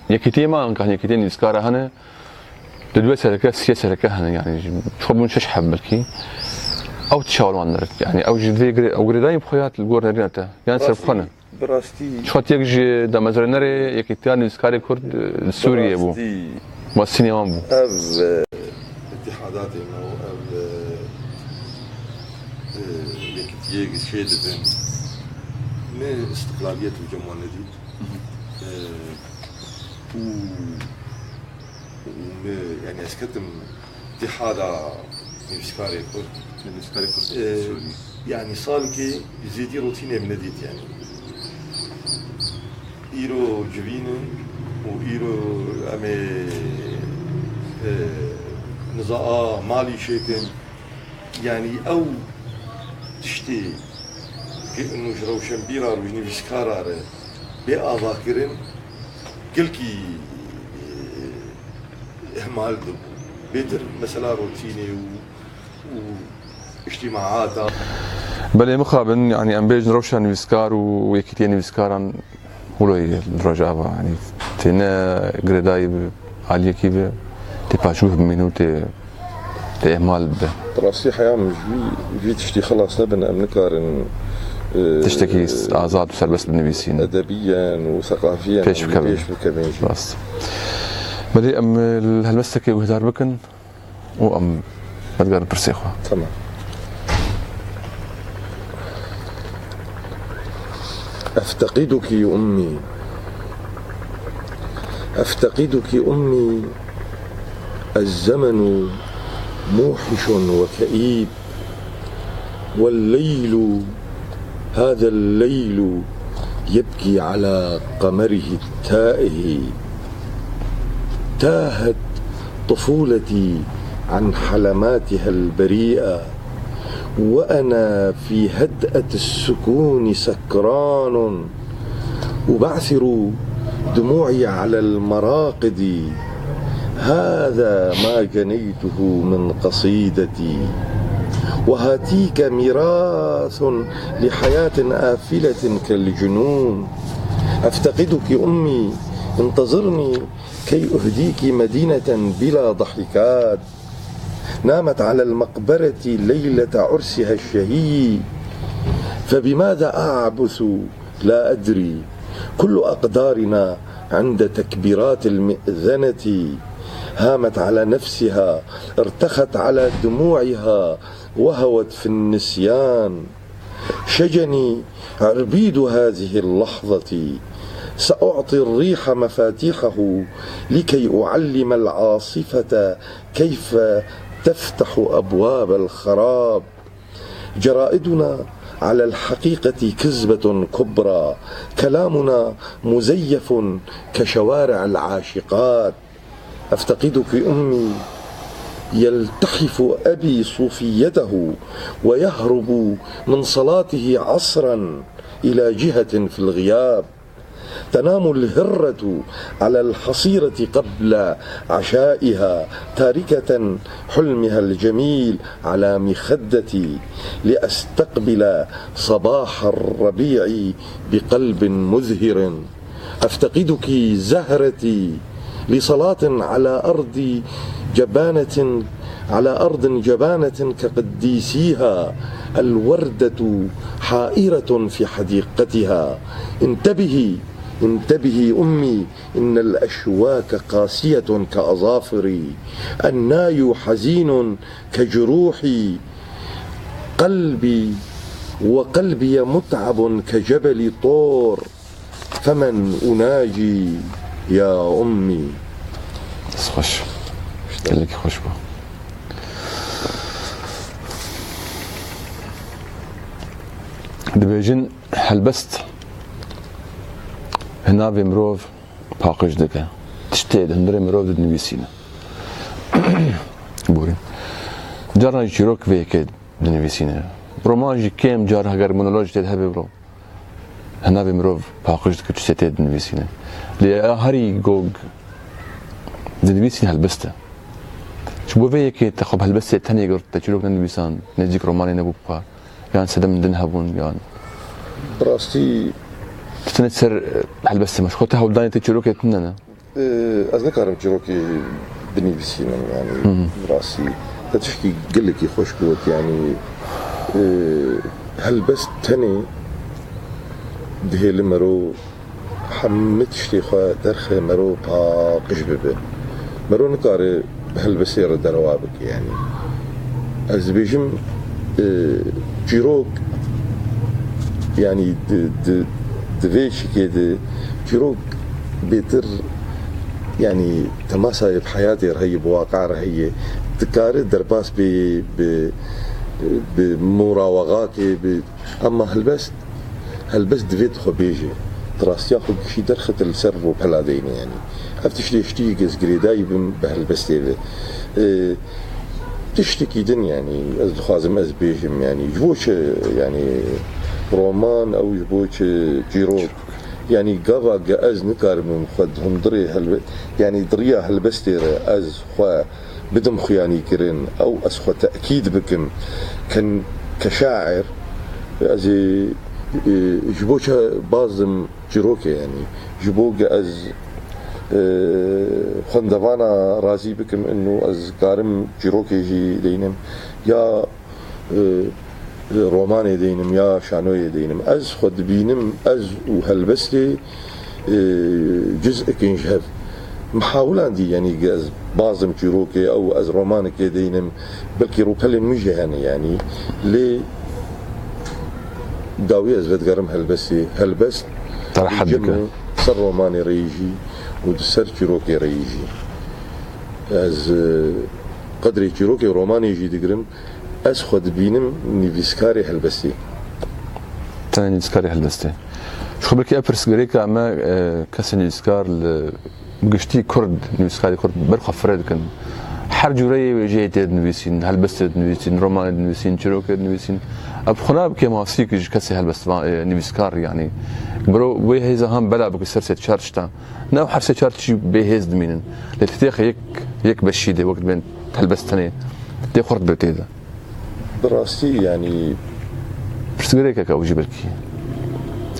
Yekîtiyê me, anka yekîtiyên nivîskara hene, di duwê sereke, siyê sereke hene, yani, ji, çi bûn şeş heb belkî. Ew çawa wan dirit, yani, ew ji vê girê-, ew girêdayî bi xwe ya li gor nerîne te, yan ser bi xwe ne? Bi rastî. Çiqas yek ji damezrênerê Yekîtiya Nivîskarê Kurd, e, li Sûriyê bû. Bi rastî. Basînê wan bû. Ev, e, îtihadatê me û ev, e, e, yekîtiyê çê dibin. Ne îstiqlaliyet û cem wan nedît. E, û, û me, yani ez ketim Îtihada Nivîskarê Kurd. Nivîskarê Kurd Ee, Sûrî. Yani salkê zêdî rotînê min nedît yani. Îro civînin û îro em ê, e, niza a malî çêkin. Yani ew tiştê ku ino ji rewşenbîra re û ji nivîskara re bê avakirin, gelkî ihmal dibû. Bêtir mesela rotînê û, û îctîmaata. Belê mixabin, yanî em bêjin rewşa nivîskar û yekîtiya nivîskaran wilo ye li Rojava, yanî têne girêdayî bi aliyekî bi, tê paşguh bimîne û tê, tê ihmal bibe. Bi rastî heya min ji vî, vî tiştî xilas nebin, em nikarin, e, Tiştekî azad û serbest binivîsîn. Edebiyen û seqafiyen pêş bikevin. Pêş bikevin jî. Rast. Belê em li helbestekê guhdar bikin û em vedigerin pirsê xwe. Tamam. أفتقدك أمي، أفتقدك أمي، الزمن موحش وكئيب، والليل، هذا الليل يبكي على قمره التائه. تاهت طفولتي عن حلماتها البريئة، وأنا في هدأة السكون سكران، أبعثر دموعي على المراقد. هذا ما جنيته من قصيدتي، وهاتيك ميراث لحياة آفلة كالجنون. أفتقدك أمي، انتظرني كي أهديك مدينة بلا ضحكات. نامت على المقبرة ليلة عرسها الشهي، فبماذا أعبث لا أدري. كل أقدارنا عند تكبيرات المئذنة هامت على نفسها، ارتخت على دموعها وهوت في النسيان. شجني عربيد هذه اللحظة، سأعطي الريح مفاتيحه لكي أعلم العاصفة كيف تفتح أبواب الخراب. جرائدنا على الحقيقة كذبة كبرى، كلامنا مزيف كشوارع العاشقات. أفتقدك أمي، يلتحف أبي صوفيته ويهرب من صلاته عصرا إلى جهة في الغياب. تنام الهرة على الحصيرة قبل عشائها، تاركة حلمها الجميل على مخدتي، لأستقبل صباح الربيع بقلب مزهر. أفتقدك زهرتي لصلاة على أرض جبانة، على أرض جبانة كقديسيها، الوردة حائرة في حديقتها. انتبهي، انتبهي أمي، إن الأشواك قاسية كأظافري، الناي حزين كجروحي، قلبي وقلبي متعب كجبل طور. فمن أناجي يا أمي؟ Dest xweş. Gelekî xweş bû. Dibêjin helbest hinavê mirov paqij dike. Tiştê di hundirê mirov de dinivîsîne. Borî. Caran jî çîrok vê yekê dinivîsîne. Roman jî kêm car heger monolog jî tê de hebe biro. Hinavê mirov paqij dike, tiştê tê dinivîsîne. Lê ya herî gog dinivîsîne helbest e. Ji bo vê yekê te xwe bi helbestê tenê girt, te çîrok nenivîsand, nêzîk romanê nebû bi xwe, yan sedemên din hebûn, yan. Bi rastî. Tu tenê ser, e, helbestê me. Ji xwe te hewldanê te çîrokê tune ne. Ee, ez nikarim çîrokê binivîsînim, yanî, bi rastî. Te tişkî gelekî xweş got, yanî, ee, helbest tenê dihêli mero hemî tiştê xwe derxe, mero paqij bibe. Mero nikare bi helbestê re derewa bike, yanî. Ez dibêjim, e, çîrok, yanî di, di, di vê şikê de çîrok bêtir, yanî temasayê bi heyatê re heye, bi waqe re heye. Dikare derbas bê bi, bi mora wexakê, bi, emma helbest, helbest divê tu xwe bêje. Tu rastiya xwe gişî derxit li ser rûpela deynê, yanî. Ev tiştê, tiştî yek ez girêdayî bim bi helbestê ve. E, tiştekî din, yanî, ez dixwazim ez bêjim, yanî, ji bo çi, yanî, roman ew ji bo çi çîrok? Yanî gava ge ez nikaribim xwe di hundirê helbe-, yanî di riya helbestê re ez xwe bidim xuyanîkirin, ew ez xwe tekîd bikim ke, ke şair, ez ê, e, ji bo çi baz dim çîrokê, yanî ji bo ge ez, e, xwendevana razî bikim û ez karim çîrokê jî deynim ya e, e, romanê deynim ya şanoyê deynim. Ez xwe dibînim, ez û helbestê, e, ciz'ekên ji hev. Min hawilandî, yanî ez bazim çîrokê ew ez romanekê deynim, belkî rûpelên min jî hene, yanî lê dawî ez vedigerim helbestê. Helbest Te rehet dike. Ser romanê re yî jî û di ser çîrokê re yî jî. Ez, e, qedrê çîrokê û romanê jî digirim. Ez xwe dibînim nivîskarê helbestê. Tenê nivîskarê helbestê. Ji xwe belkî ev pirsgirêka me, e, kesên nivîskar li, bi giştî Kurd, nivîskarê Kurd ber xwe fireh dikin. Her cûreyê wêjeyê tê dinivîsîn, helbestê dinivîsîn, romanê dinivîsîn, çîrokê dinivîsîn. Ev xwe nabe kêmasîk ji kesê helbestvan, e, nivîskar, yanî. Biro wê hêza hem bela bike ser sê çar tiştan. Ne her sê çar tiştî bêhêz dimînin. Lê ti têxe yek, yek beşî de wek bên helbest tenê tê xurt be tê de. Bi rastî, yanî, pirsgirêkek ew jî belkî.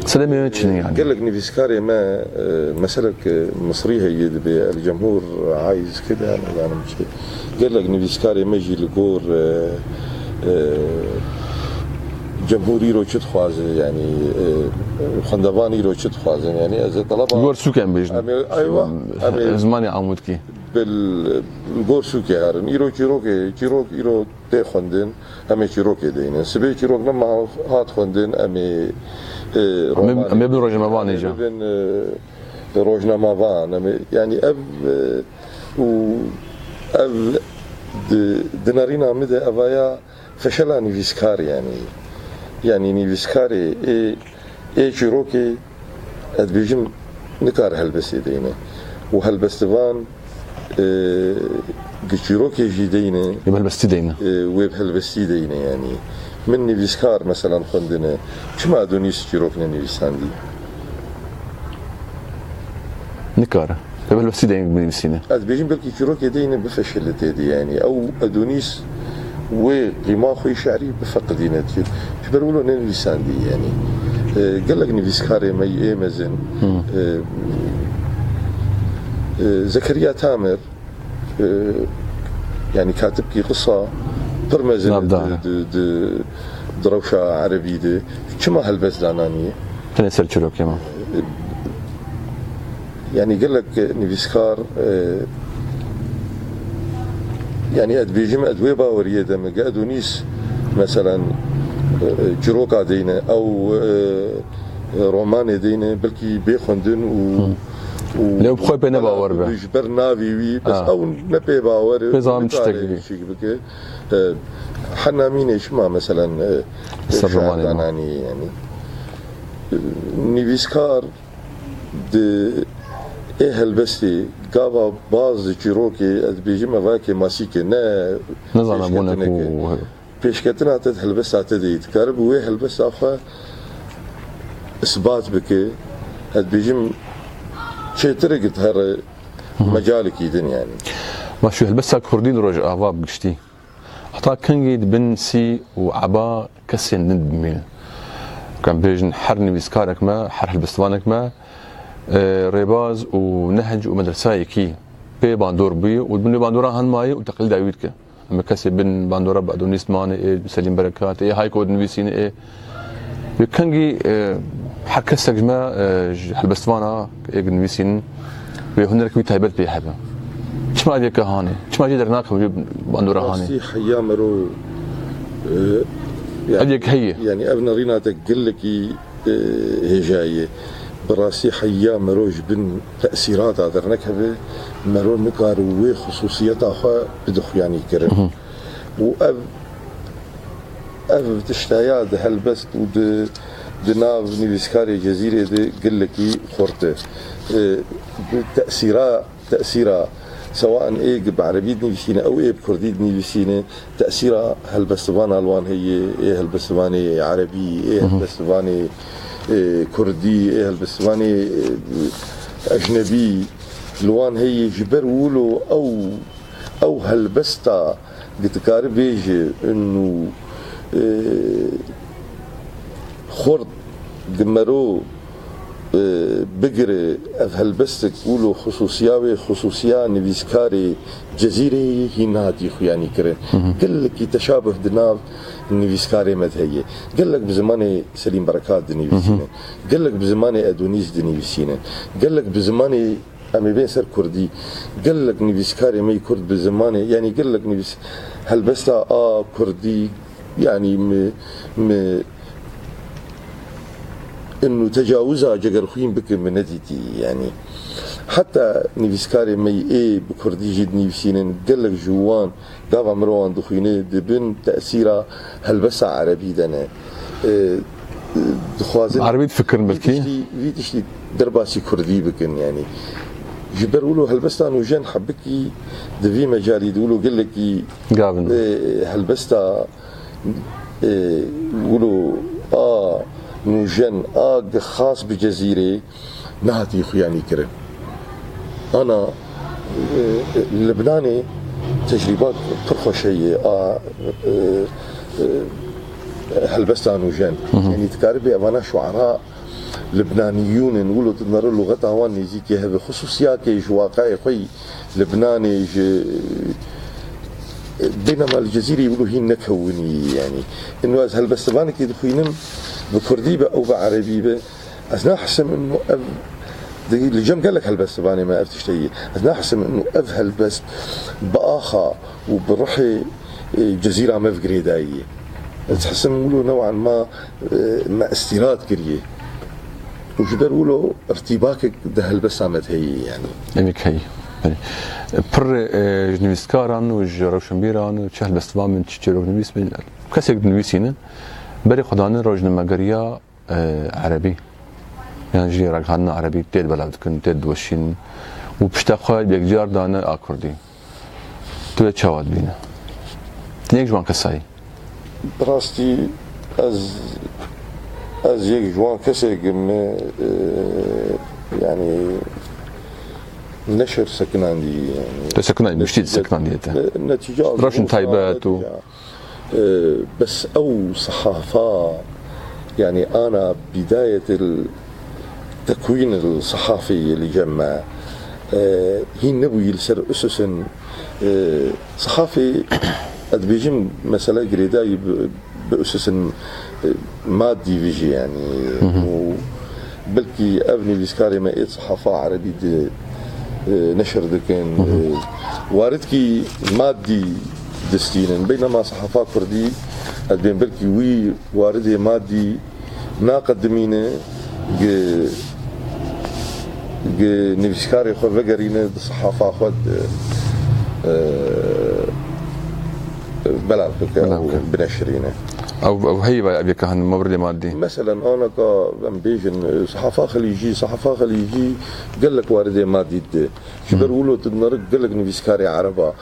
Sedemê wê çi ne, yanî? Gelek nivîskarê me, e, meselek, e, Misrî heye dibe, El Cemhûr Aiz kide, nizanim çi. Gelek nivîskarê me jî li gor, e, e, Cemhûr îro çi dixwaze, yanî, e, xwendevan îro çi dixwazin, yanî ez ê teleba Gor sûk em bêjin. Em ê, eywa, em ê Zimanê Amûdkî. Bil, li gor sûkê herin. Îro çîrokê, çîrok îro tê xwendin, em ê çîrokê deynin. Sibê çîrok nema hat xwendin, em ê, e, Em ê, romanê em ê bin rojnamevanê, em ê jî. Bin, e, rojnamevan, em ê, yanî ev, e, û ev di, di nerîna min de evaya feşela nivîskar, yanî. Yanî nivîskarê ê, ê çîrokê, ez dibêjim, nikare helbestê deyne. Û helbestivan, e, gi çîrokê jî deyne. Wê bi helbestî deyne. E, wê bi helbestî deyne, yanî. Min nivîskar, meselan, xwendine. Çima Edonîs çîrok nenivîsandî? Nikare. Ev helbestî deyne binivîsîne. Ez dibêjim belkî çîrokê deyne bifeşile tê de, yanî. Ew Edonîs wê qîma xwe yê şi'rî bifeqidîne. Ji, ji ber wilo nenivîsandî, yanî. E, gelek nivîskarê me yê mezin, Hı. e, e, Zekeriya Tamir, e, yanî katibkî qisa pir mezin Navdar. di, di, di, di rewşa erebî de. Çima helbest dananiye? Tenê ser çîrokê me. Yanî gelek nivîskar, e, yanî ez dibêjim, ez wê baweriyê de me, ge Edonîs, meselan, e, e, çîroka deyne, ew, e, e, romanê deyne, belkî bê xwendin û, Hı. û Lê ew bi xwe pê ne bawer be. Ji ber navê wî, bes Ha. ew ne pê bawer e, Pê zanim nikare tiştek bike. E, Hennamînê çima, meselan, e, Ser şi'er romanê me. dananî, yanî. Nivîskar di ê helbestê gava baz di çîrokê, ez dibêjim, eva kêmasîk e, ne Nizana bûne pêşketineke. ku Pêşketina te di helbesta te de yî dikare bi wê helbesta xwe isbat bike, ez dibêjim, çêtir e gi dihere Hı hı. mecalekî din, yanî. Baş, helbesta kurdî li Rojava bi giştî. Heta kengî di bin sî û eba kesên din dimînin. Em bêjin her nivîskarek me, her helbestvanek me, e, rêbaz û nehc û medresayekî pê bandor bûye û di bin wê bandora han maye û teqlîda wî dike. Em kesê bin bandora bi Edonîs mane, ê Selîm Berekat, ê Hayko dinivîsîne, ê Wê kengî, e, her kesek ji me, e, ji helbestvana ê nivîsîn wê hunerek wî taybet pê hebe. Çima ev yeke hanê? Çima jê dernakeve wê bandora hanê? Rastî heya mero, e, Ev yek heye. Yanî ev nerîna te gelekî, e, hêja ye. Bi rastî heya mero ji bin tesîrata dernekeve, mero nikare wê xisûsiyeta xwe bide xuyanîkirin. Hı hı. Û ev Ev tiştaya di helbest û di, di nav nivîskarê Cezîrê de gelekî xurt e. E, bi tesîra, tesîra, sewan ê bi erebî dinivîsîne, ew ê bi kurdî dinivîsîne, tesîra helbestivana li wan heye, ê helbestivanê erebî, ê Hı hı. helbestivanê, ê kurdî, ê helbestvanê, ê, ecnebî li wan heye, ji ber wilo ew, ew helbesta, dikare bêje, inu, ê, xurt di mero, ê, bigire, ev helbestek wilo xusûsiya wê, xusûsiya nivîskarê Cezîreyê hîn nehatî xuyanî kirin. Gelekî teşabuh di nav nivîskarê me de heye. Gelek bi zimanê Selîm Berekat dinivîsînin. Gelek bi zimanê Edonîs dinivîsînin. Gelek bi zimanê, em ê bên ser kurdî. Gelek nivîskarê me yê kurd bi zimanê, yanî gelek nivîs-, helbesta a kurdî, yanî mi, mi, inu tecawiza cegerxwîn bikin, min nedîtî, yanî. Heta nivîskarê me yê ê bi kurdî jî dinivîsînin, gelek ji wan gava mirov wan dixwîne, di bin tesîra helbesta erebî de ne. E, dixwazin Erebî difikirin vî belkî? Tiştî, vî tiştî derbasî kurdî bikin, yanî. Ji ber wilo helbesta nûjen hebikî di vî mecalî de wilo gelekî Gavin. e, helbesta, e, wilo a nûjen, a xas bi Cezîrê nehatî xuyanî kirin. Ana, e, Libnanê tecrîba pir xweş heye a, e, e, helbesta nûjen. Yanî dikaribê evana şuara Libnaniyûn in, wilo tu dinere luxeta wan nêzîkê hebe, xusûsiyakê ji waqeyê xwe yî Libnanê, ji, e, bênema li Cezîrê wilo hîn nekewinî, yanî. Ino ez helbestivanekê dixwînim, bi kurdî be ew bi erebî be, ez nahisim ino ev, di, li cem gelek helbestivanê me ev tişte ye. Ez nahisim ino ev helbest bi axa û bi ruhê, e, Cezîra me ve girêdayî ye. Ez hisim wilo new'an ma, e, me îstîrad kiriye. Û ji ber wilo irtîbakek di helbesta me de heye, yanî. Enik heyî. Belê. Pir, e, ji nivîskaran û ji rewşenbîran û çi helbestivan bin, çi çîroknivîs bin, kesek dinivîsînin, berê xwe dane rojnamegeriya, e, erebî. Yan jî ragihandina erebî tê belav dikin, tê diweşînin û pişta xwe yekcar dane a kurdî. Tu wê çawa dibîne? Tu yek ji wan kesa yî? Bi rastî ez, ez yek ji wan kesek im, e, yanî neşir sekinandî, yanî. Te sekinandî, giştî sekinandî te. Ne-, netîca Rewşin taybet û e, bes ew sehafa, yanî ana bîdayetil tekwînil sehafî li cem me, e, hîn nebûyî li ser ususin, e, sehafî, ez dibêjim, mesele girêdayî bi, bi ususin, e, madî vijî, yanî, û belkî ev nivîskarê me ê sehafa erebî di, e, neşir dikin, e, waridkî madî distînin. Beynema sehafa kurdî, ez bên belkî wî waridê madî naqedimîne, gi, gi nivîskarê xwe vegerîne di sehafa xwe de, e, belav bike Belav û bike. bineşirîne. Ew, ew heyî ve ev yeka hin mewridê madî. Meselen, anaka em bêjin, e, sehafa xelîcî, sehafa xelîcî gelek waridê madî dide. Ji ber wilo tu dinere gelek nivîskarê ereba,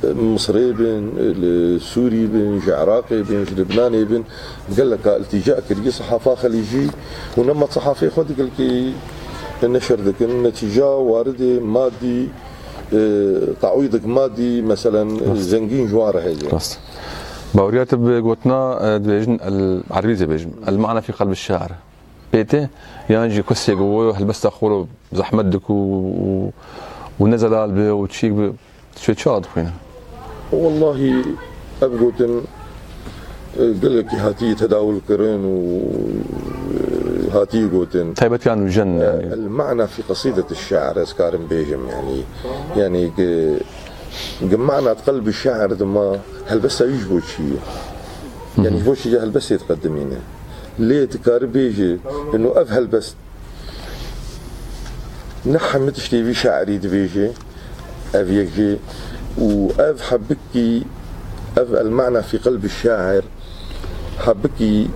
e, Misirê bin, e, li Sûrî bin, ji Iraqê bin, ji Libnanê bin, geleka iltîca kiriye sehafa xelîcî û nema sehafê xwe di gelkî neşir dikin. Netîca waridê madî, e, taûdek madî, meselen, Rast. zengîn ji wan re heye. Rast. Baweriya te bi gotina, e, dibêjin, el, erebî dibêjin, el ma'na fî qelbi şair. Pê tê, yan jî kesê ku wo helbesta xwe ro zehmet diku û, û ne zelal bi û çîk bi, tu çawa dixwîne? Wellahî ev gotin, e, gelekî hatiye tedawul kirin û, e, hatiye gotin. Taybet yan û jen, e, yanî. El ma'na fî qesîdeti şair, ez karim bêjim, yanî. Yanî ki, ki ma'na qelbi şair dima helbesta wî ji bo çi ye? Yanî ji bo çi ye helbestê diqedimîne? Lê dikare bêje, ino ev helbest ne hemî tiştê vî şairî dibêje, ev yek jê û ev hebikî, ev el ma'na fî qelbi şair, hebikî,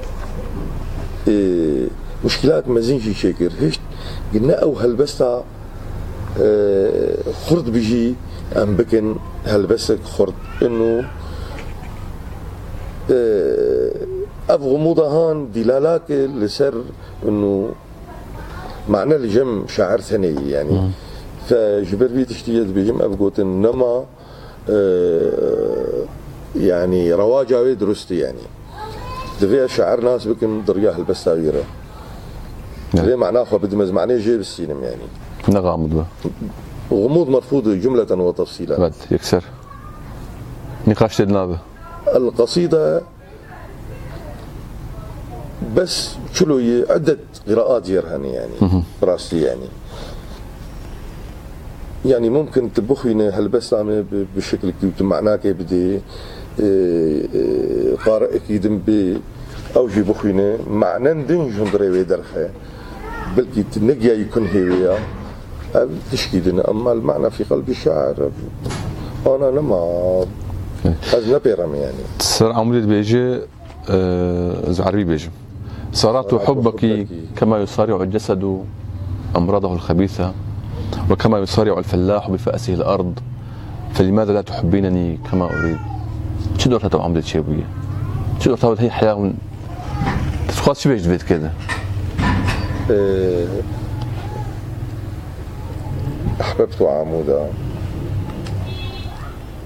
e, muşkîlat mezin jî çêkir. Hişt ne ew helbesta, e, xurt bijî em bikin helbestek xurt. Ino, e, Ev xumûda han dîlalake li ser û mane li cem şair tenê ye, yanî. Fe ji ber vî tiştî ez dibêjim, ev gotin nema, e, yanî rewaca wê dirust e, yanî. Divê ez şair nas bikim di riya helbesta wî re. Evet. Divê mana xwe bidim, ez manê jê bistînim, yanî. Ne xamûd be. Xumûd merfûd e, cumleten ve tefsîlen. Evet, yekser. Nîqaş tê di nav e. El qesîde bes çilo ye, edet qiraat yer hene, yanî. Hı hı. Rastî, yanî. Yanî mumkin tu bixwîne helbesta me bi, bi şekilekî û tu manakê bidê, e, e, qari'ekî din bê, ew jî bixwîne, manen din ji hundirê wê derxe. Belkî tu negiyayî kunhê wê ya. Ev tişkî din e. Emma el-ma'na fî qelbî şair, ana nema. Evet. Ez nepêrem, yanî. Ser Amûdê dibêje, e, ez erebî bêjim. صارعت حبك كما يصارع الجسد أمراضه الخبيثة، وكما يصارع الفلاح بفأسه الأرض، فلماذا لا تحبينني كما أريد؟ Çi dorta te Amûdê çêbûye? Çi dorta te heya hûn? Dixwaz çi bêj di vê tikê de? Ee, أحببت عمودا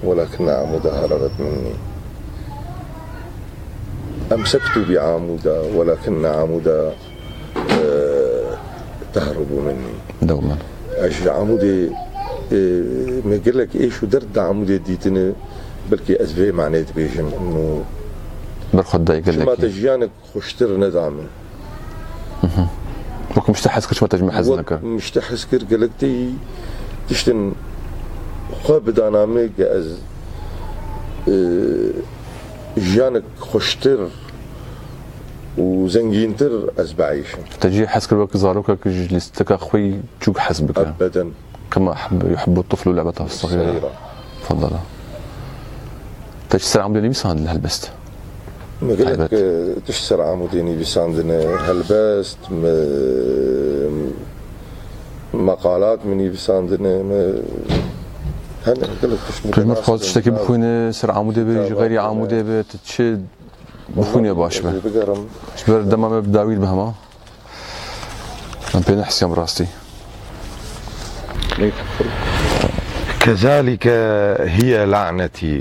ولكن عمودا هربت مني. أمسكت بعمودا ولكن عمودا، آه، تهرب مني. Dewman. Ez ji Amûdê, e, me gelek êş û derd di Amûdê dîtine, belkî ez vê manê dibêjim. Û Ber xwe dayê çima gelekî. Te jiyanek xweştir neda min? Wek min ji te hez kir, çima te ji min hez nekir? Wek min ji te hez kir, gelek tê tiştin xwe bidana min, ke ez, e, jiyanek xweştir û zengîntir ez bieyşim. Te jî hez kir wek zarokek ji lîstika xwe yî çûk hez bike? Ebeden. كما أحب، يحب الطفل لعبته الصغيرة. صغيرة. تفضل. Te çi ser Amûdê nivîsand li helbest? Me gelek, Helbet. E, tişt ser Amûdê nivîsandine, helbest, me, meqalat me nivîsandine, me hene gelek tişt me Tu ji min dixwaz tiştekî bixwîne, ser Amûdê be, ji xeyrî Amûdê be, tu çi bixwîne baş be? Ez ê bigerim. Ji ber dema me bi dawî be hema. Em pê nehsiyan bi rastî. كذلك هي لعنتي.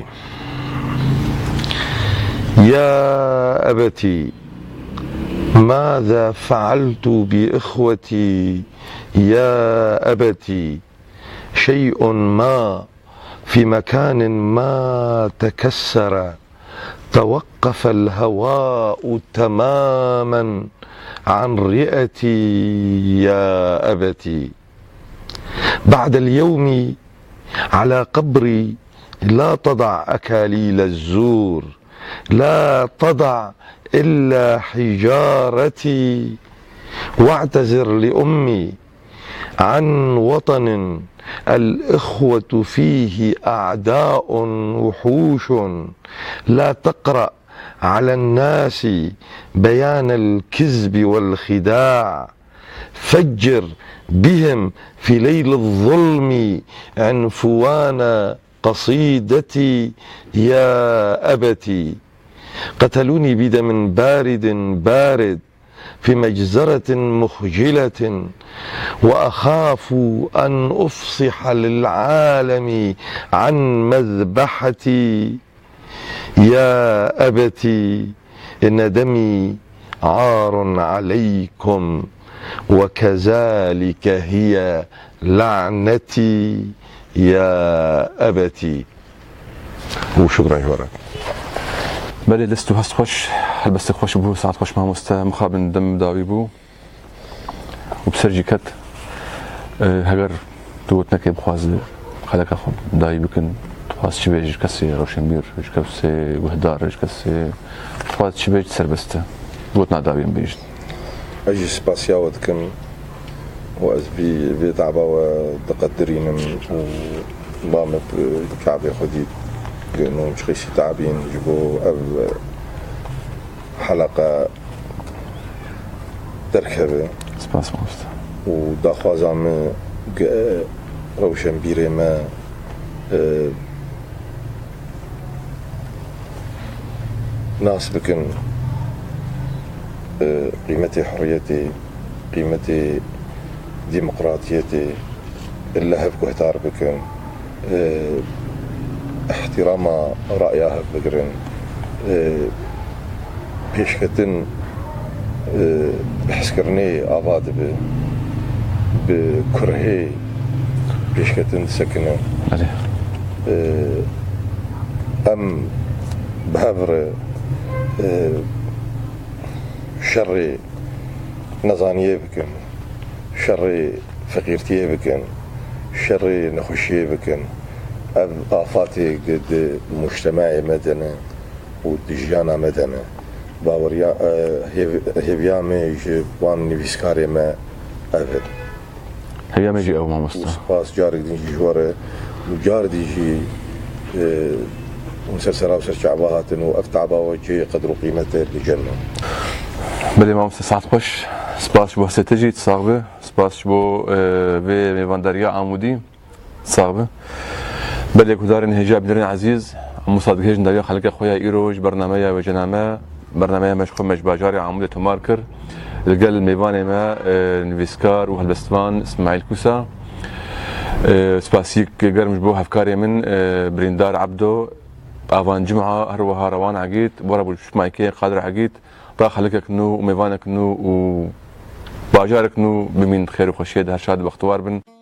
يا أبت، ماذا فعلت بإخوتي؟ يا أبت، شيء ما في مكان ما تكسر، توقف الهواء تماما عن رئتي يا أبت. بعد اليوم على قبري لا تضع أكاليل الزور، لا تضع إلا حجارتي، واعتذر لأمي عن وطن الإخوة فيه أعداء وحوش، لا تقرأ على الناس بيان الكذب والخداع، فجر بهم في ليل الظلم عنفوان قصيدتي يا أبت. قتلوني بدم بارد بارد في مجزرة مخجلة، وأخاف أن أفصح للعالم عن مذبحتي. يا أبت، إن دمي عار عليكم، وكذلك هي لعنتي يا أبت. وشكرا جوارا. Belê, dest û hest xweş, helbestek xweş bû, saet xweş mamoste, mixabin dem dawî bû. Û bi ser jî ket, e, heger tu gotinekê bixwaze xeleka xwe dawî bikin, dixwaz çi bê ji kesê roşenbîr, ji kesê guhdar, ji kesê dixwaz çi bê serbest e. Gotina dawî em bêjin. Ez jî spasiya we dikim û ez vî, vê taba we diqedirînim û ba me bi çavê xwe dît, nû çixîsî tabîn ji bo ev heleqa derkeve. Spas mamoste. Û daxwaza me ge-, rewşenbîrê me, e, nas bikin. Qîmetê hurriyetê, qîmetê demokratiyetê li hev guhdar bikin, îhtîrama raya hev bigirin, pêşketin bi hezkirinê ava dibe, bi kurhê pêşketin disekine. Em bi hev re şerê nezaniyê bikin, şerê feqîrtiyê bikin, şerê nexweşiyê bikin. Ev afatê di, di mujtemeyê me de ne û di jiyana me de ne. Baweriya, e, hêv-, hêviya me ji wan nivîskarê me ev in. Hêviya me jî ew, mamosta. Û spas carek din jî ji we re. Û car dî jî, e, hûn ser sera û ser çava hatin û ev taba we cihê qedr û qîmet e li cem me. Belê mamosta, saet xweş. Spas ji bo hestê te jî, tu sax be. Spas ji bo, e, vê mêvandariya Amûdî. Sax be. Belê guhdarên hêja bînerên ezîz, em wisa dibêjin dawiya xelkê xwe ya îro ji bernameya wêjename, bernameya me ji xwe me ji bajarê Amûdê tomar kir. Li gel mêvanê me, e, nivîskar û helbestvan Îsmaîl Kûsa. E, spasîk germ ji bo hevkarê min, e, birîndar Ebdo, Avan Cuma, her wiha Rewan Egîd, were bû ji Mayke Qadir Egîd, da xelkek nû û mêvanek nû û bajarek nû bimîn di xêr û xweşiyê de, her şad û bextewar bin.